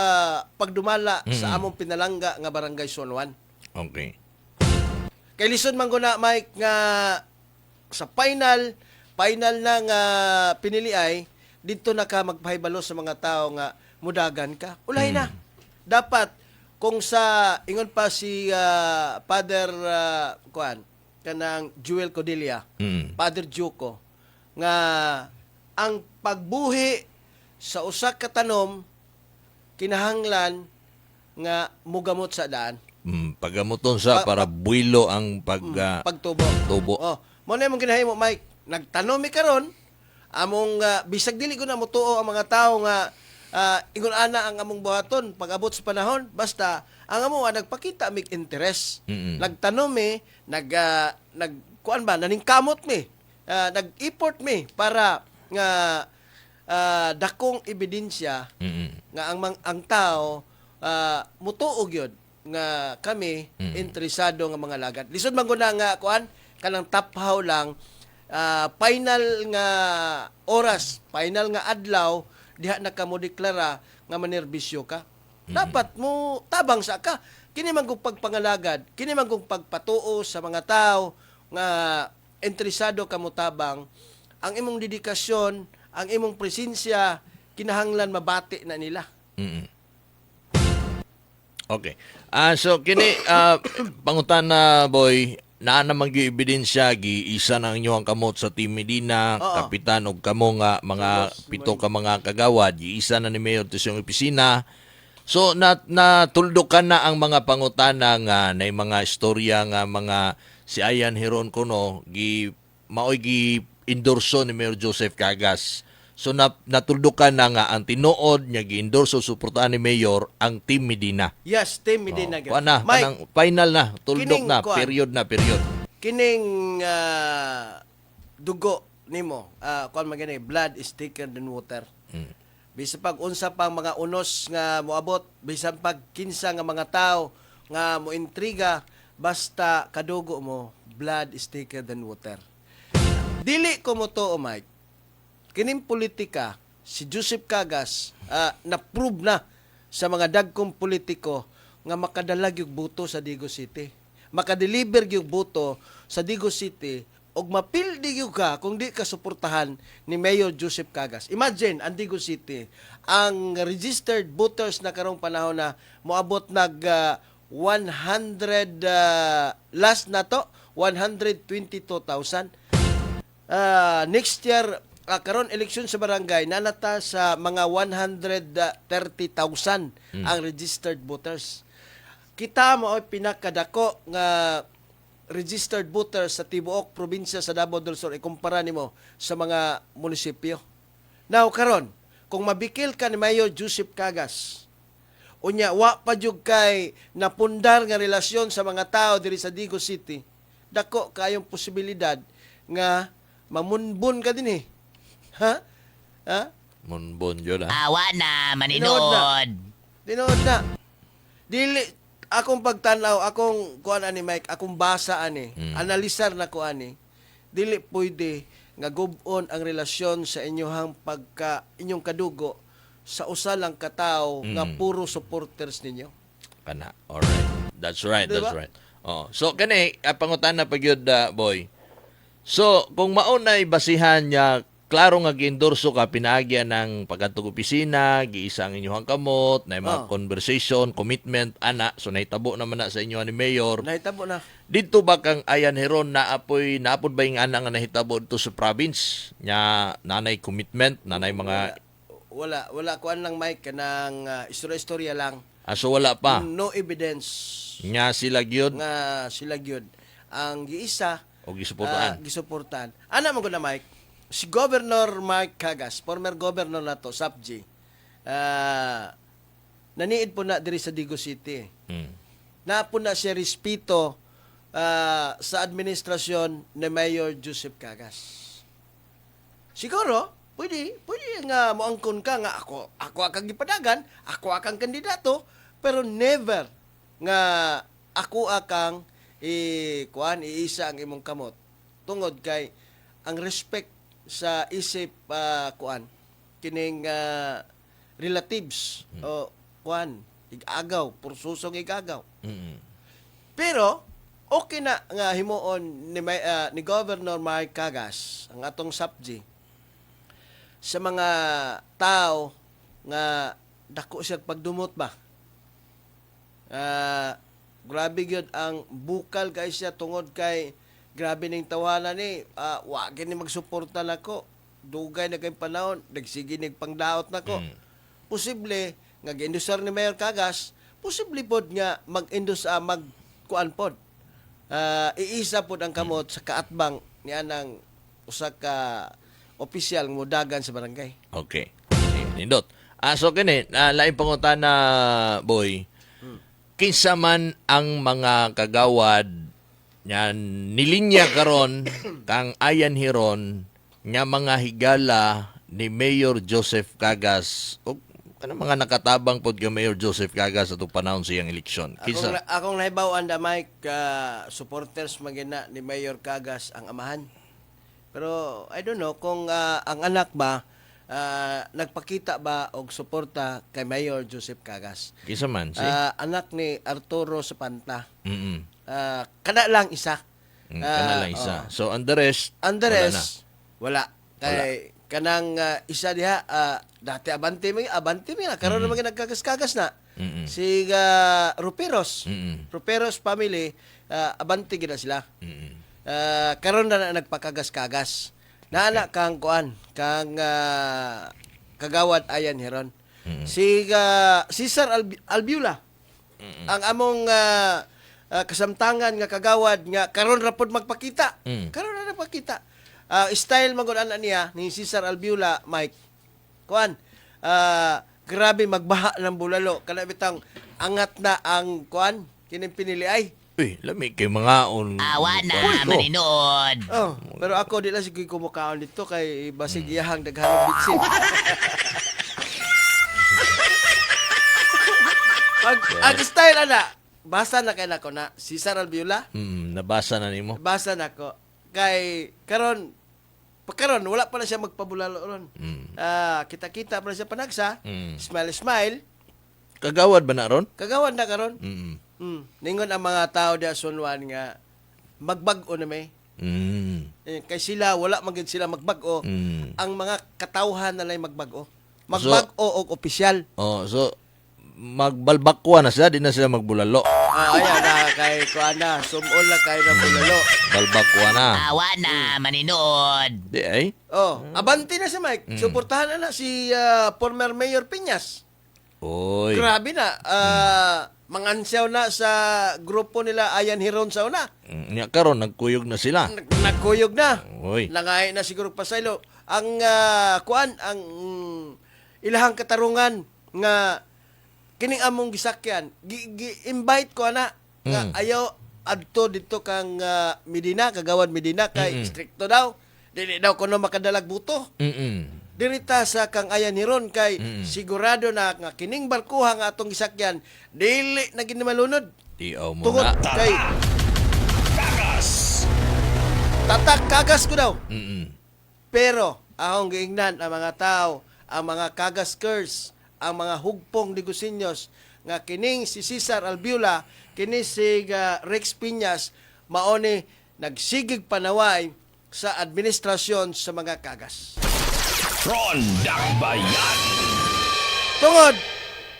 pagdumala sa among pinalangga nga Barangay Zone 1. Kay lisod man guna, Mike, nga sa final final na nga pinili ay didto na ka magpahibalo sa mga tao nga mudagan ka. Ulay na. Dapat kung sa ingon pa si Father kuan kanang Jewel Codilia, Father Juco, nga ang pagbuhi sa usa ka tanom kinahanglan nga mugamot sa daan. Pagamuton sa para buwilo ang pag Pagtubo. Tubo. Oh, mo na imong ginahimo, Mike. Nagtanom mi karon among bisag dili ko na motuo ang mga tawo nga ingon ana ang among buhaton pag-abot sa panahon, basta ang amo nagpakita mig interes. Nagtanom mi, nag kuan ba, naningkamot mi. Nag-effort mi para nga dakong ebidensya nga ang tao mutuo gyud nga kami interesado nga mga lagad. Lisod man gud na nga kuan kanang taphaw lang, final nga oras, final nga adlaw diha na ka mo deklara nga manerbisyo ka. Dapat mo tabang sa ka. Kini man kung pagpangalagad, kini man kung pagpatuo sa mga tao nga interesado ka mo tabang, ang imong dedikasyon, ang imong presensya kinahanglan mabati na nila. Okay. So kini pangutana, boy, naa naman gyud ebidensya giisa na ang inyong kamot sa Team Medina, kapitan og kamo nga mga pito ka mga kagawad, giisa na ni Mayor to sa iyong opisina. So na natuldukan na ang mga pangutana nga nay mga istorya nga mga si Ayan Heron kuno gi maoy gi endorso ni Mayor Joseph Cagas. So na, natuldukan na nga ang tinuod nga gi-endorso, suportahan ni Mayor ang Team Medina. Yes, Team Medina. Oh, kuan na, Mike, kanang final na, tuldok kining na, kuan. Period na, period. Kining dugo nimo, kuan man gani, blood is thicker than water. Bisan pag unsa pang mga unos nga moabot, bisan pag kinsa nga mga tao nga mointriga, basta kadugo mo, blood is thicker than water. Dili ko mo to, Mike. Kining politika, si Joseph Cagas, na-prove na sa mga dagkong politiko nga makadala gyud boto sa Digos City. Makadeliver gyud boto sa Digos City og mapildi gyud ka kung di ka suportahan ni Mayor Joseph Cagas. Imagine, ang Digos City, ang registered voters na karong panahon na moabot nag 100, last na to 122,000. Next year, karon eleksyon sa barangay nanata sa mga 130,000 ang registered voters. Kita mo ay pinakadako nga registered voters sa tibuok probinsya sa Davao del Sur ikumpara nimo sa mga munisipyo. Now karon, kung mabikil ka ni Mayor Joseph Cagas, unya wa pa jud kay napundar nga relasyon sa mga tao diri sa Digos City, dako kayong posibilidad nga mamunbon ka din eh. Ha? Ha? Munbon yun ah. Awa na, Tinuod na. maninood. Tinuod na. Dili akong pagtanaw, akong kuan ani, Mike, akong basa ani, analisar na ko ani. Dili pwede nga gub-on ang relasyon sa inyohang pagka inyong kadugo sa usa lang ka tawo nga puro supporters ninyo. Kana. Alright. That's right, Diba? that's right. Oh. So kani pangutana pa gyud, boy. So kung mao na basihan niya, klaro nga giendorso ka pinaagya ng pagkadtog opisina, giisa ang inyong kamot, na mga conversation, commitment ana, so nahitabo naman na sa inyo ni Mayor. Nahitabo na. Dito ba kang Ayan Heron na apoy naapod ba yung ana nga nahitabo dito sa province? Nya nanay commitment, nanay mga Wala, wala, kuan lang, Mike, kanang istorya-istorya lang. Ah, so wala pa. No evidence Nya sila gyud nga sila gyud ang giisa o gisuportahan. Gisuportahan. Ana man gud na, Mike. Si Governor Mike Cagas, former governor na to, SAPG. Naniid po na diri sa Digos City. Naa po na siya respeto sa administrasyon ni Mayor Joseph Cagas. Siguro, pwede, pwede nga moangkon ka nga ako akang gipadagan, ako akang kandidato, pero never nga ako akang i kuan iisa ang imong kamot. Tungod kay ang respect sa isip kuan kining relatives o kuan igagaw, pursusong igagaw. Pero okay na nga himuon ni Governor Mike Cagas ang atong SAPG sa mga tao nga dako siya pagdumot ba. Grabe gyud ang bukal kay siya tungod kay grabe ning tawanan ni wa gini magsuporta nako, dugay na kay panahon nagsige nig pangdaot nako. Posible nga giendosar ni Mayor Cagas, posible pod nga mag-endorse, mag kuan pod, iisa pod ang kamot sa kaatbang ni anang usa ka opisyal nga modagan sa barangay. Okay. Okay, nindot. So kini, laing pangutana, boy. Kinsa man ang mga kagawad nga nilinya karon kang Ayan Hiron nga mga higala ni Mayor Joseph Cagas o kanang mga nakatabang pod kay Mayor Joseph Cagas atong panahon sa iyang eleksyon? Kinsa? Akong nahibaw-an da, Mike, supporters man gyud na ni Mayor Cagas ang amahan. Pero I don't know kung ang anak ba nagpakita ba og suporta kay Mayor Joseph Cagas. Kinsa man si? Anak ni Arturo Sapanta. Kana lang isa. Kana lang isa. Oh. So ang the rest, Ang the wala na. rest, wala. Kay kanang isa diha, dati abante mi na karon naman nagkagas-kagas na. Si Ruperos. Ruperos family, abante gid na sila. Karon na na nagpakagas-kagas. Naana kang kuan, kang kagawad Ayan Heron. Si Cesar Albiula. Ang among kasamtangan nga kagawad nga karon ra pod magpakita. Karon ra nagpakita. Style man gud ana niya ni Cesar Albiula, Mike. Kuan, grabe magbaha ng bulalo kana bitang angat na ang kuan kining pinili ay. Uy, lami kay mga on. Awa na, Kuan ko. maninood. Oh, pero ako di lang sige kumukaon dito kay basig iyahang daghan bitsin. Pag ang style ana, basa na kay nako na Cesar Albiula, Nabasa na nimo. basa nako kay karon pa karon wala pa na siya magpabulalo ron. Kita-kita pa na siya panagsa, smile smile, Kagawad ba na ron? kagawan na karon. Ningon ang mga tao diya sunwan nga magbag-o na may. Eh, kay sila wala man gid sila magbag-o. Ang mga katawhan na lang magbag-o. Magbag-o og opisyal. Oh, so magbalbakwa na sila, di na sila magbulalo. Ayan na kay kuan na, sumol na kay na bulalo. Balbakwa na. Awa na, maninood. Di ay. Oh, abante na si Mike. Suportahan na na si former Mayor Piñas. Oy. Grabe na. Mangansyaw na sa grupo nila Ayan Hiron sa una. Nya karon nagkuyog na sila. Nagkuyog na. Oy. Nangay na siguro pasaylo. Ang kuan ang ilahang katarungan nga kining among gisakyan gi-invite ko ana nga ayaw adto dito kang Medina, kagawad Medina kay strikto daw. Dili daw kuno makadalag buto. Dirita sa kang Ayan Hiron kay sigurado na nga kining barkuha nga atong gisakyan dili na gini malunod. Tiaw mo Tungod na. kay Kagas! tatak kagas ko daw. Pero akong giingnan ang mga tao, ang mga kagas curse, ang mga hugpong Digusinyos nga kining si Cesar Albiula, kini si Rex Piñas maone nagsigig panaway sa administrasyon sa mga kagas. Rondak Bayan! Tungod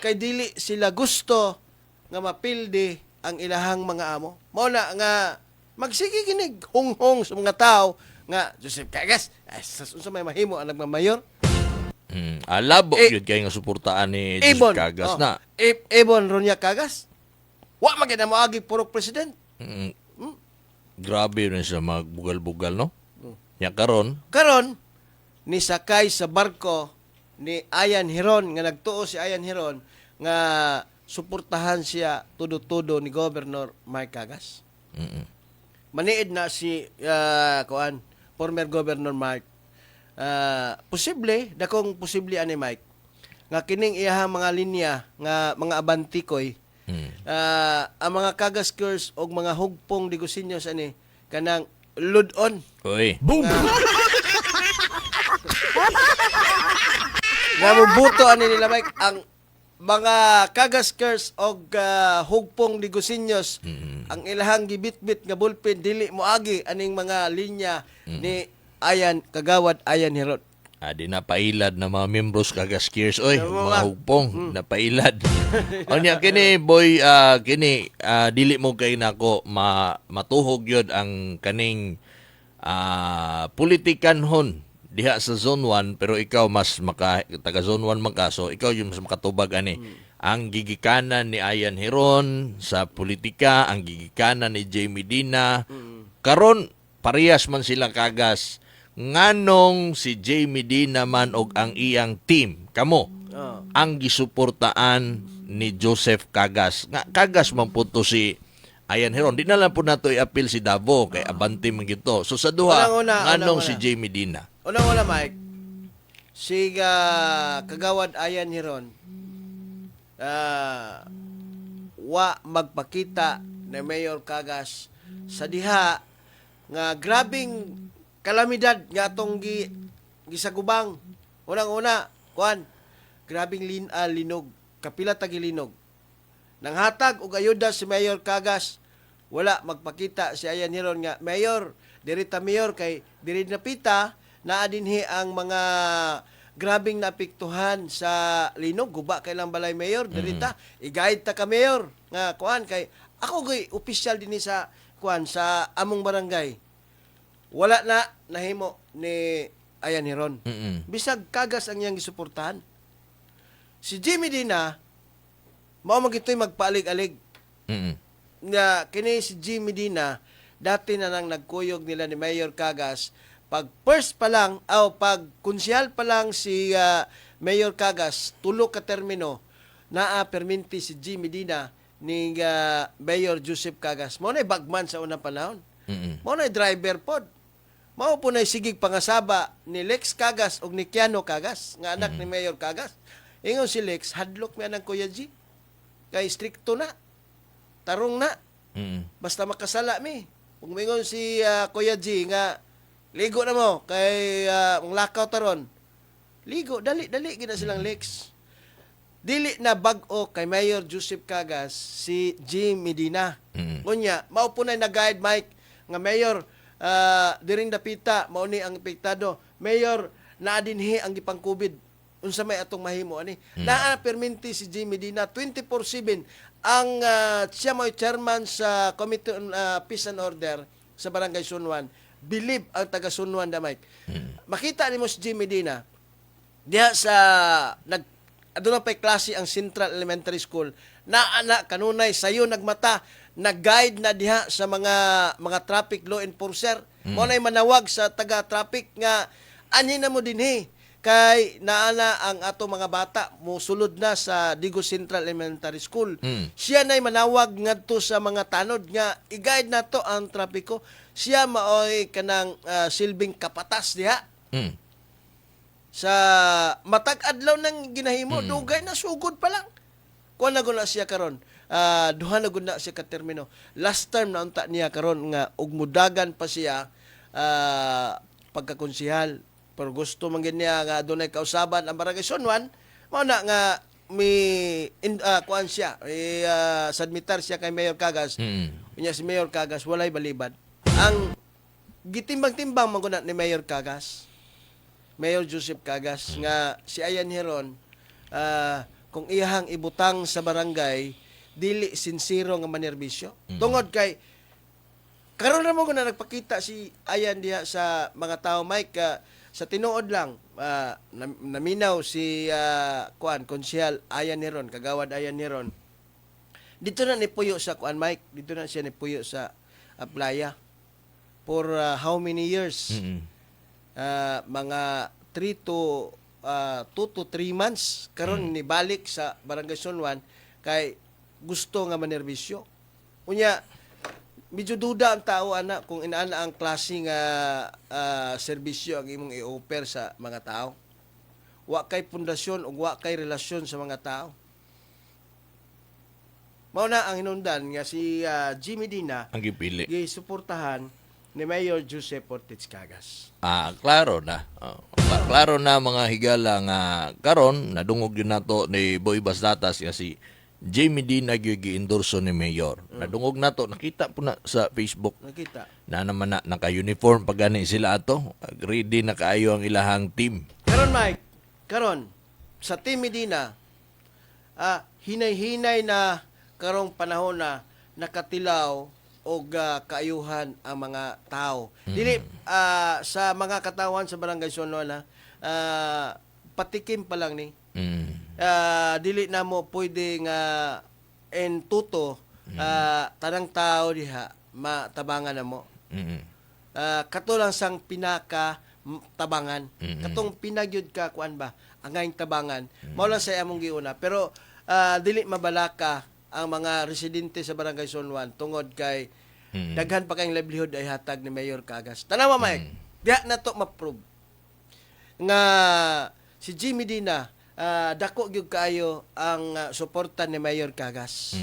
kay dili sila gusto nga mapildi ang ilahang mga amo. Mao na nga magsige ginig honghong sa mga tao nga Joseph Cagas, ay, sa unsa may mahimo ang nagmamayor? Alabo Eh, yun kay nga suportaan ni Joseph Ebon Cagas oh, na. Ebon Ronya Cagas. Wa man gyud na moagi purok president. Grabe rin siya magbugal-bugal, no? Nya karon, Karon ni sakay sa barko ni Ayan Hiron nga nagtuo si Ayan Hiron nga suportahan siya tudo-tudo ni Governor Mike Cagas. Maniid na si kuan former Governor Mike. Posible, dakong posible ani Mike nga kining iyahang mga linya nga mga abantikoy, ang mga Cagas curse og mga hugpong Digusinyos ani kanang ludon. Oy. Boom! Nga mobuto ani nila, Mike, ang mga Kagaskers og Hugpong Digusenyos, ang ilahang gibitbit nga bullpen dili moagi aning mga linya ni Ayan, Kagawad Ayan Heron. Ah, di napailad na mga membros Kagaskiers oy, Tama mga ba? Hugpong, napailad. Unya kini, boy, kini dili mo kay nako matuhog yun ang kaning politikanhon diha sa Zone 1, pero ikaw mas maka taga Zone 1 man ka, so ikaw yung mas makatubag ani. Ang gigikanan ni Ayan Heron sa politika, ang gigikanan ni Jamie Dina. Karon parehas man sila kagas, nganong si Jamie Dina man og ang iyang team kamo ang gisuportaan ni Joseph Cagas, nga Cagas man po to si Ayan Heron? Di na lang po nato i-appeal si Davo kay abante man gito. So sa duha, Unang-una, nganong unang-una. si Jamie Dina? Unang-una, Mike, si Kagawad Ayan Heron, wa magpakita ni Mayor Cagas sa diha nga grabing kalamidad nga atong gisagubang. Unang-una, kuan, grabing linog, kapila tagilinog. Nanghatag og ayuda si Mayor Cagas, wala magpakita si Ayan Heron nga, "Mayor, diri ta, Mayor, kay diri napita naa dinhi ang mga grabing naapektuhan sa linog, guba kay lang balay, Mayor, diri ta, i-guide ta ka, Mayor, nga kuan kay ako gyud opisyal dinhi sa kuan sa among barangay." Wala na nahimo ni Ayan Heron. Bisag Kagas ang iyang gisuportahan. Si Jimmy Dina, mao man gito'y magpaalig-alig nga kini si Jimmy Dina, dati na nang nagkuyog nila ni Mayor Cagas pag first pa lang o pag kunsihal pa lang si Mayor Cagas, tulo ka termino naa perminti si Jimmy Dina ni Mayor Joseph Cagas. Mao na bagman sa unang panahon, mao na driver pod, mao po na sigig pangasaba ni Lex Cagas og ni Keanu Cagas nga anak ni Mayor Cagas. Ingon si Lex, "Hadlok mi anang Kuya G kay strikto na, tarong na, basta makasala mi. Kung mingon si Kuya G nga ligo na mo kay lakaw taron, ligo dali dali gina silang Lex." Dili na bag-o kay Mayor Joseph Cagas si G Medina. Unya mao po na nag-guide, Mike, nga, "Mayor, diring dapita mao ni ang epektado. Mayor, naa dinhi ang gipang-COVID, unsa may atong mahimo ani?" Naa perminti si G Medina 24/7. Ang siya mo'y chairman sa Committee on Peace and Order sa Barangay Zone 1. Believe ang taga Zone 1 da, Mike. Makita nimo si G Medina diha sa nag aduna pay klase ang Central Elementary School, naa na kanunay sayo nagmata, nag-guide na diha sa mga traffic law enforcer. Mo nay manawag sa taga traffic nga anhi na mo dinhi kay naa na ang ato mga bata mosulod na sa Digos Central Elementary School. Siya nay manawag ngadto sa mga tanod nga i-guide nato ang trapiko. Siya maoy kanang silbing kapatas diha sa matag adlaw nang ginahimo, dugay na, sugod pa lang. Kuan na gud na siya karon. Duha na gud na siya ka termino. Last term na unta niya karon nga ug mudagan pa siya pagkakonsihal. Pero gusto man gid niya nga adunay kausaban ang Barangay Zone 1, mao na nga mi in, kuan siya, submitar siya kay Mayor Cagas. Unya si Mayor Cagas walay balibad. Ang gitimbang-timbang man gud na ni Mayor Cagas, Mayor Joseph Cagas, nga si Ayan Heron, kung iyahang ibutang sa barangay, dili sinsero nga manerbisyo. Tungod kay karon ra mo na nagpakita si Ayan diha sa mga tao, Mike, sa tinuod lang, naminaw si kuan, konsehal Ayan Heron, Kagawad Ayan Heron. Dito na ni puyo sa kuan, Mike, dito na siya ni puyo sa playa for how many years? Mga 3 to 2 to 3 months karon nibalik sa Barangay Zone 1 kay gusto nga manerbisyo. Unya medyo duda ang tao ana kung inaana ang klase nga serbisyo ang imong i-offer sa mga tao. Wa kay pundasyon ug wa kay relasyon sa mga tao. Mao na ang hinungdan nga si Jimmy Dina Ang gipili. gisuportahan. ni Mayor Joseph Ortiz Cagas. Ah, klaro na. Oh, klaro na, mga higala, nga karon nadungog yun nato ni Boy Basdatas nga si J. Medina gyud gi-endorso ni Mayor. Nadungog nato, nakita po na sa Facebook. Nakita. Na naman na naka-uniform pa gani sila ato. Ready na kaayo ang ilahang team. Karon, Mike, karon sa Team Medina, hinay-hinay na karong panahon na nakatilaw og kaayuhan ang mga tao. Dili sa mga katawan sa Barangay Sonona, patikim pa lang ni. Dili na mo pwede nga en tuto tanang tao diha matabangan na mo. Kato lang sang pinaka tabangan. Katong pinagyud ka kuan ba, angayng tabangan. Mao lang sa among giuna. Pero dili mabalaka ang mga residente sa Barangay Zone 1 tungod kay daghan pa kayong livelihood ay hatag ni Mayor Cagas. Tanawa, Mike, diha na to ma-prove nga si Jimmy Medina, dako gyud kaayo ang suporta ni Mayor Cagas.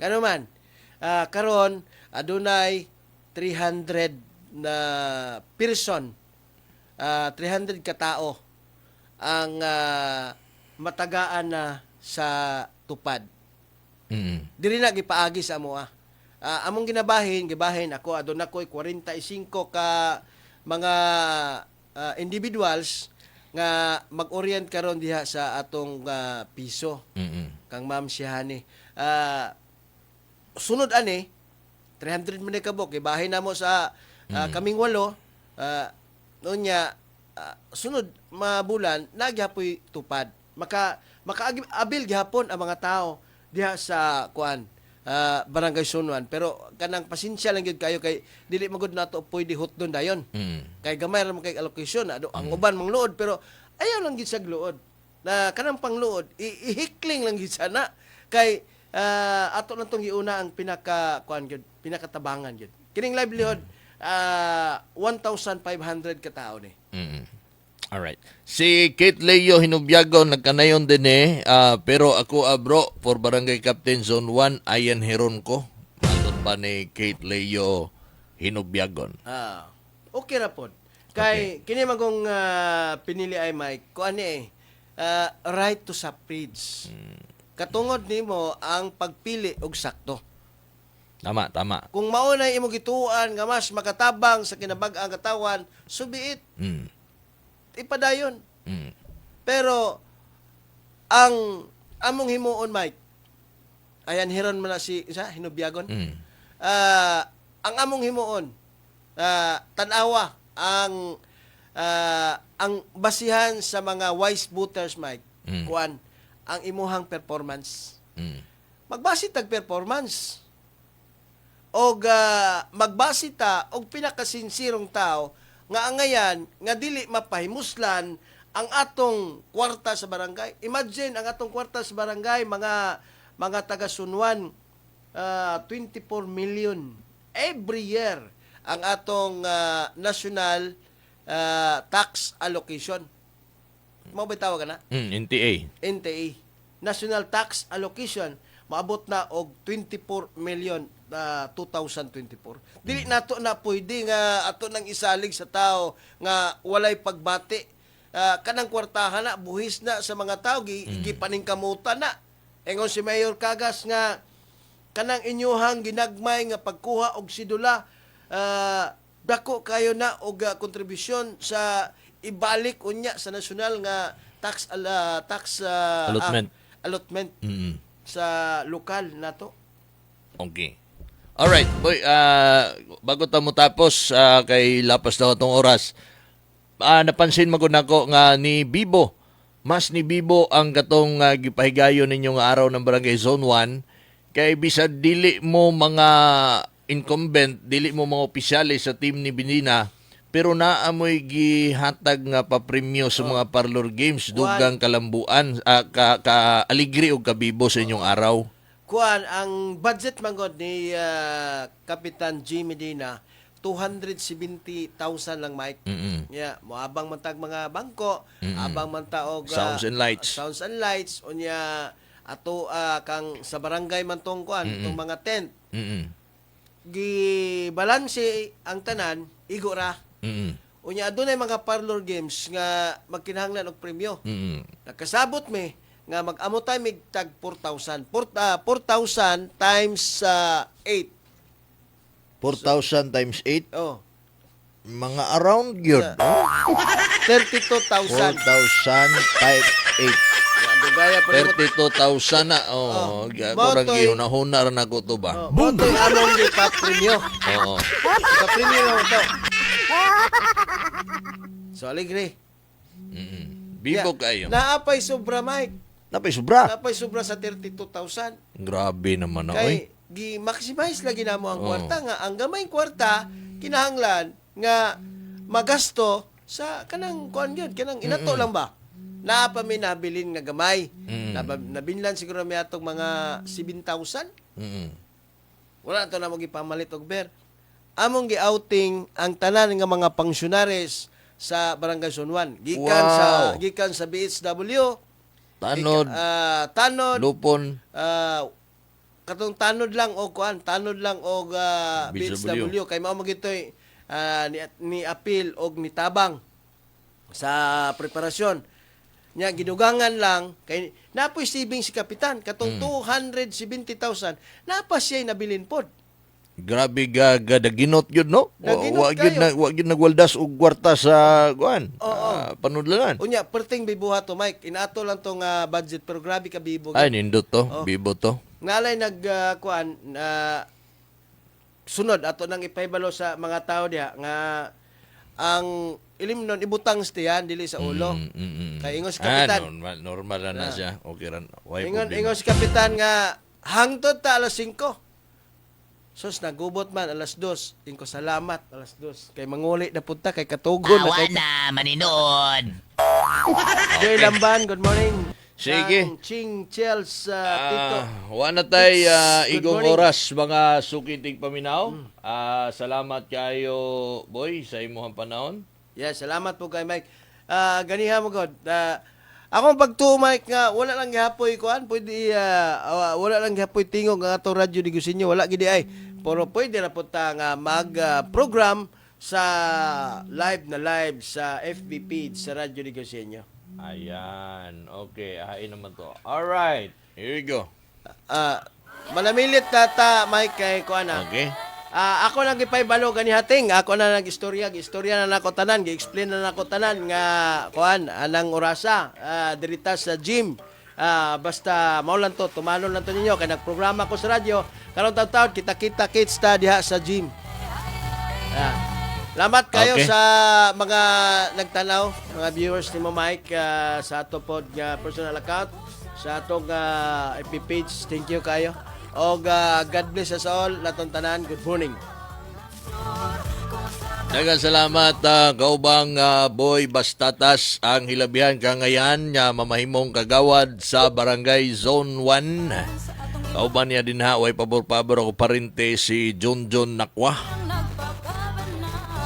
Ngano man, karon adunay 300 na person, 300 katao ang matagaan na sa tupad. Diri na gipaagi sa amoa. Among ginabahin, gibahin ako, aduna ko'y 45 ka mga individuals nga mag-orient karon diha sa atong piso kang Ma'am Sihani. Sunod ani 300 man ni kabok, gibahin na mo sa kaming walo, unya sunod mabulan nagyapoy tupad. Maka makaabil gihapon ang mga tao diha sa kuan, Barangay Sunwan, pero kanang pasensya lang gyud kayo kay dili magud nato pwede hotdon dayon. Kay gamay ra man kay allocation ado ang uban mangluod, pero ayaw lang gid sa gluod. Na kanang pangluod ihikling lang gid sana kay ato lang tong giuna ang pinaka kuan gyud, pinakatabangan gyud. Kining livelihood, 1,500 ka tao ni. Alright. Si Kate Leo Hinubyago nagkanayon din eh. Pero ako bro, for Barangay Captain Zone 1, ayan heron ko. Matod pa ni Kate Leo Hinubyagon. Ah, okay ra pod. Kay kini magong pinili ay, Mike, kuan ni eh, right to suffrage. Katungod nimo ang pagpili og sakto. Tama, tama. Kung mao na imo gituan nga mas makatabang sa kinabag-ang katawan, so be it. Ipadayon. Pero ang among himuon, Mike, ayan hiron man na si isa Hinubyagon. Ang among himuon, tan-awa ang basihan sa mga wise voters, Mike, kuan ang imuhang performance. Magbase tag performance. Og magbase ta og pinakasinsirong tao nga angayan nga dili mapahimuslan ang atong kwarta sa barangay. Imagine ang atong kwarta sa barangay, mga taga Sunwan, 24 million every year ang atong national tax allocation. Mao ba tawag na? NTA. NTA. National Tax Allocation, maabot na og 24 million na 2024. Dili nato na pwede nga ato nang isalig sa tao nga walay pagbati. Kanang kwartahan na buhis na sa mga tao, gipaningkamutan na. Ingon si Mayor Cagas nga kanang inyuhang ginagmay nga pagkuha og sidula, dako kayo na og kontribusyon sa ibalik unya sa nasyonal nga tax Allotment. Allotment sa lokal nato. Okay. Alright, boy, bago ta mo tapos, kay lapas na atong oras. Napansin mo nako nga ni Bibo, mas ni Bibo ang katong gipahigayon ninyo nga araw ng Barangay Zone 1 kay bisag dili mo mga incumbent, dili mo mga opisyales sa team ni Medina, pero naamoy gihatag nga papremyo sa mga parlor games, dugang kalambuan, ka aligri og kabibo sa inyong araw. Kuan, ang budget manggod ni Kapitan G Medina, 270,000 lang, Mike. Yeah, moabang man tag mga bangko, abang man ta og Sounds and lights. Sounds and lights unya ato kang sa barangay man tong kuan, tong mga tent. Gi balanse ang tanan, igo ra. Unya adunay mga parlor games nga magkinahanglan og premyo. Nakasabot mi nga mag-amo tay mig tag 4,000. 4,000 times 8. 4,000 times 8, Oh, mga around yun. No? 32,000. 4,000 times 8. Dugaya pa nimo. 32,000 na. Oh, oh. Mao Kurang to'y- gihuna-huna ra nako to ba? Oh, mao to'y among gipa-premyo. Oo. Gipa-premyo na to. So alegre. Bibo kayo. Naapay sobra, Mike. Napay sobra. Naapay sobra sa 32,000. Grabe naman na, oy. Kay gi-maximize lagi namo ang kwarta nga ang gamayng kwarta kinahanglan nga magasto sa kanang kuan gyud, kanang inato lang ba. Naa pa mi nabilin nga gamay. Nabinlan siguro mi atong mga 7,000. Wala to na mo gipamalit og beer. Among gi-outing ang tanan nga mga pangsionaries sa Barangay Zone 1. Gikan sa gikan sa BHW, Tanod, tanod, lupon, katong tanod lang og kuan, tanod lang og BHW. BHW kay mao magitoy ni appeal og ni tabang sa preparasyon. Nya gidugangan lang kay napoy saving si kapitan katong 270,000 napa siya nabilin pod. Grabe ga gadaginot yun, no? Daginot Wa gyud kayo. na wa gyud nagwaldas og kwarta sa kuan. Panudlanan. Unya perting bibuha to, Mike. Inato lang tong budget pero grabe ka bibo. Ay, nindot to, Oh. bibo to. Ngalay nag kuan na sunod ato nang ipahibalo sa mga tao diha nga ang ilim nun ibutang stiyan dili sa ulo. Kay ingos kapitan. Normal, normal na na siya. Okay ra. Way Ingon problema. ingos kapitan nga hangtod ta alas 5. Sus, nagubot man alas 2. Ingko salamat alas 2. Kay manguli na punta kay katugon na Awa kay na, maninood. Joy Lamban, good morning. Sige. Ang Ching Chels, Tito. Wa na tay Good igong morning. oras, mga sukiting paminaw. Salamat kayo, boy, sa imuhang panahon. Yes, salamat po kay Mike. Ganiha mo god. Akong pagtuo, Mike, nga wala lang gihapoy kuan, pwede wala lang gihapoy tingog ang atong radyo di Gusinyo, wala gid ay. Pero pwede ra pud ta nga mag program sa live na live sa FB page sa Radyo di Gusinyo. Ayan. Okay, hain naman to. All right. Here we go. Manamilit na ta, Mike, kay kuan ah. Okay. Ako lang gipaybalo gani hating, ako na nag-istorya, gi-istorya na nako tanan, gi-explain na nako tanan nga kuan anang orasa dirita sa gym. Basta mao lang to, tumanon lang to ninyo kay nagprograma ko sa radyo. Karon taon kita-kita kits ta diha sa gym. Salamat kayo sa mga nagtanaw, mga viewers ni mo, Mike, sa ato pod nga personal account, sa atong FB page. Thank you kayo. Og God bless us all, latong tanan. Good morning. Daghang salamat, kaubang Boy Bastatas, ang hilabihan kangayan nga mamahimong kagawad sa Barangay Zone 1. Kauban niya din ha, way pabor-pabor ako parente si John John Nakwa.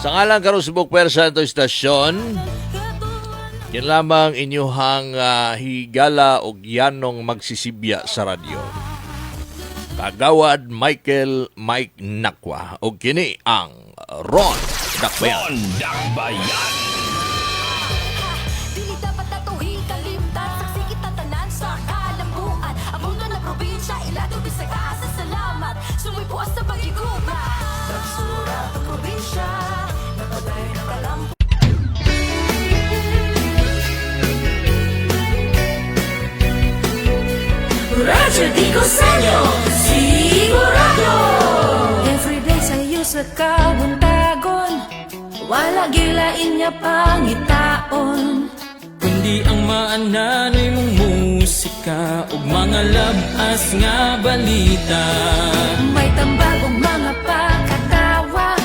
Sa ngalan karon subok pwersa ito istasyon, yan lamang inyuhang higala og yanong magsisibya sa radyo. Kagawad Michael Mike Nakwa og kini ang Ron Dakbayan. Ron Dakbayan. Dili dapat natuhing kalimtan. Saksi kita tanan sa kalambuan. Ang mundo na probinsya, ilado bisag asa. Salamat, sumuypuas sa pagiguma. Nagsurat ang probinsya, napadayon ang kalambuan. Radyo Dikoseño, sigurado. Everyday sa'yo sa kabuntagon, wala gilain nga pangitaon. Kundi ang maananoy mong musika ug mga labas nga balita. May tambag og mga pakatawa,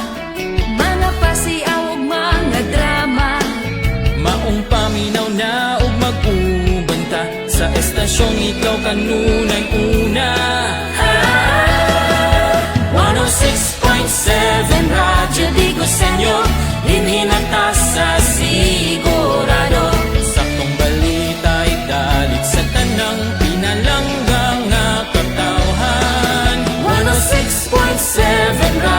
mga pasiaw og mga drama. Maong paminaw na ug mag-ubanta sa estasyong ikaw kanunay una. Ah, 106.7 Radyo Dikoseño, linhinata sa sigurado. Saktong balita idalit sa tanang pinalangga nga katawhan. 106.7.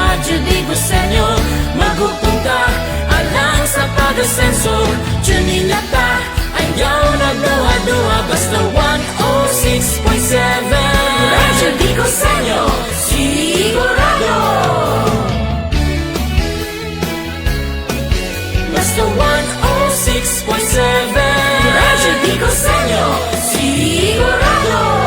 Asenso. Tune in na ta, ayaw nagduha-duha. Basta 106.7 Radyo Di Kosenyo, sigurado. Basta 106.7 Radyo Di Kosenyo, sigurado.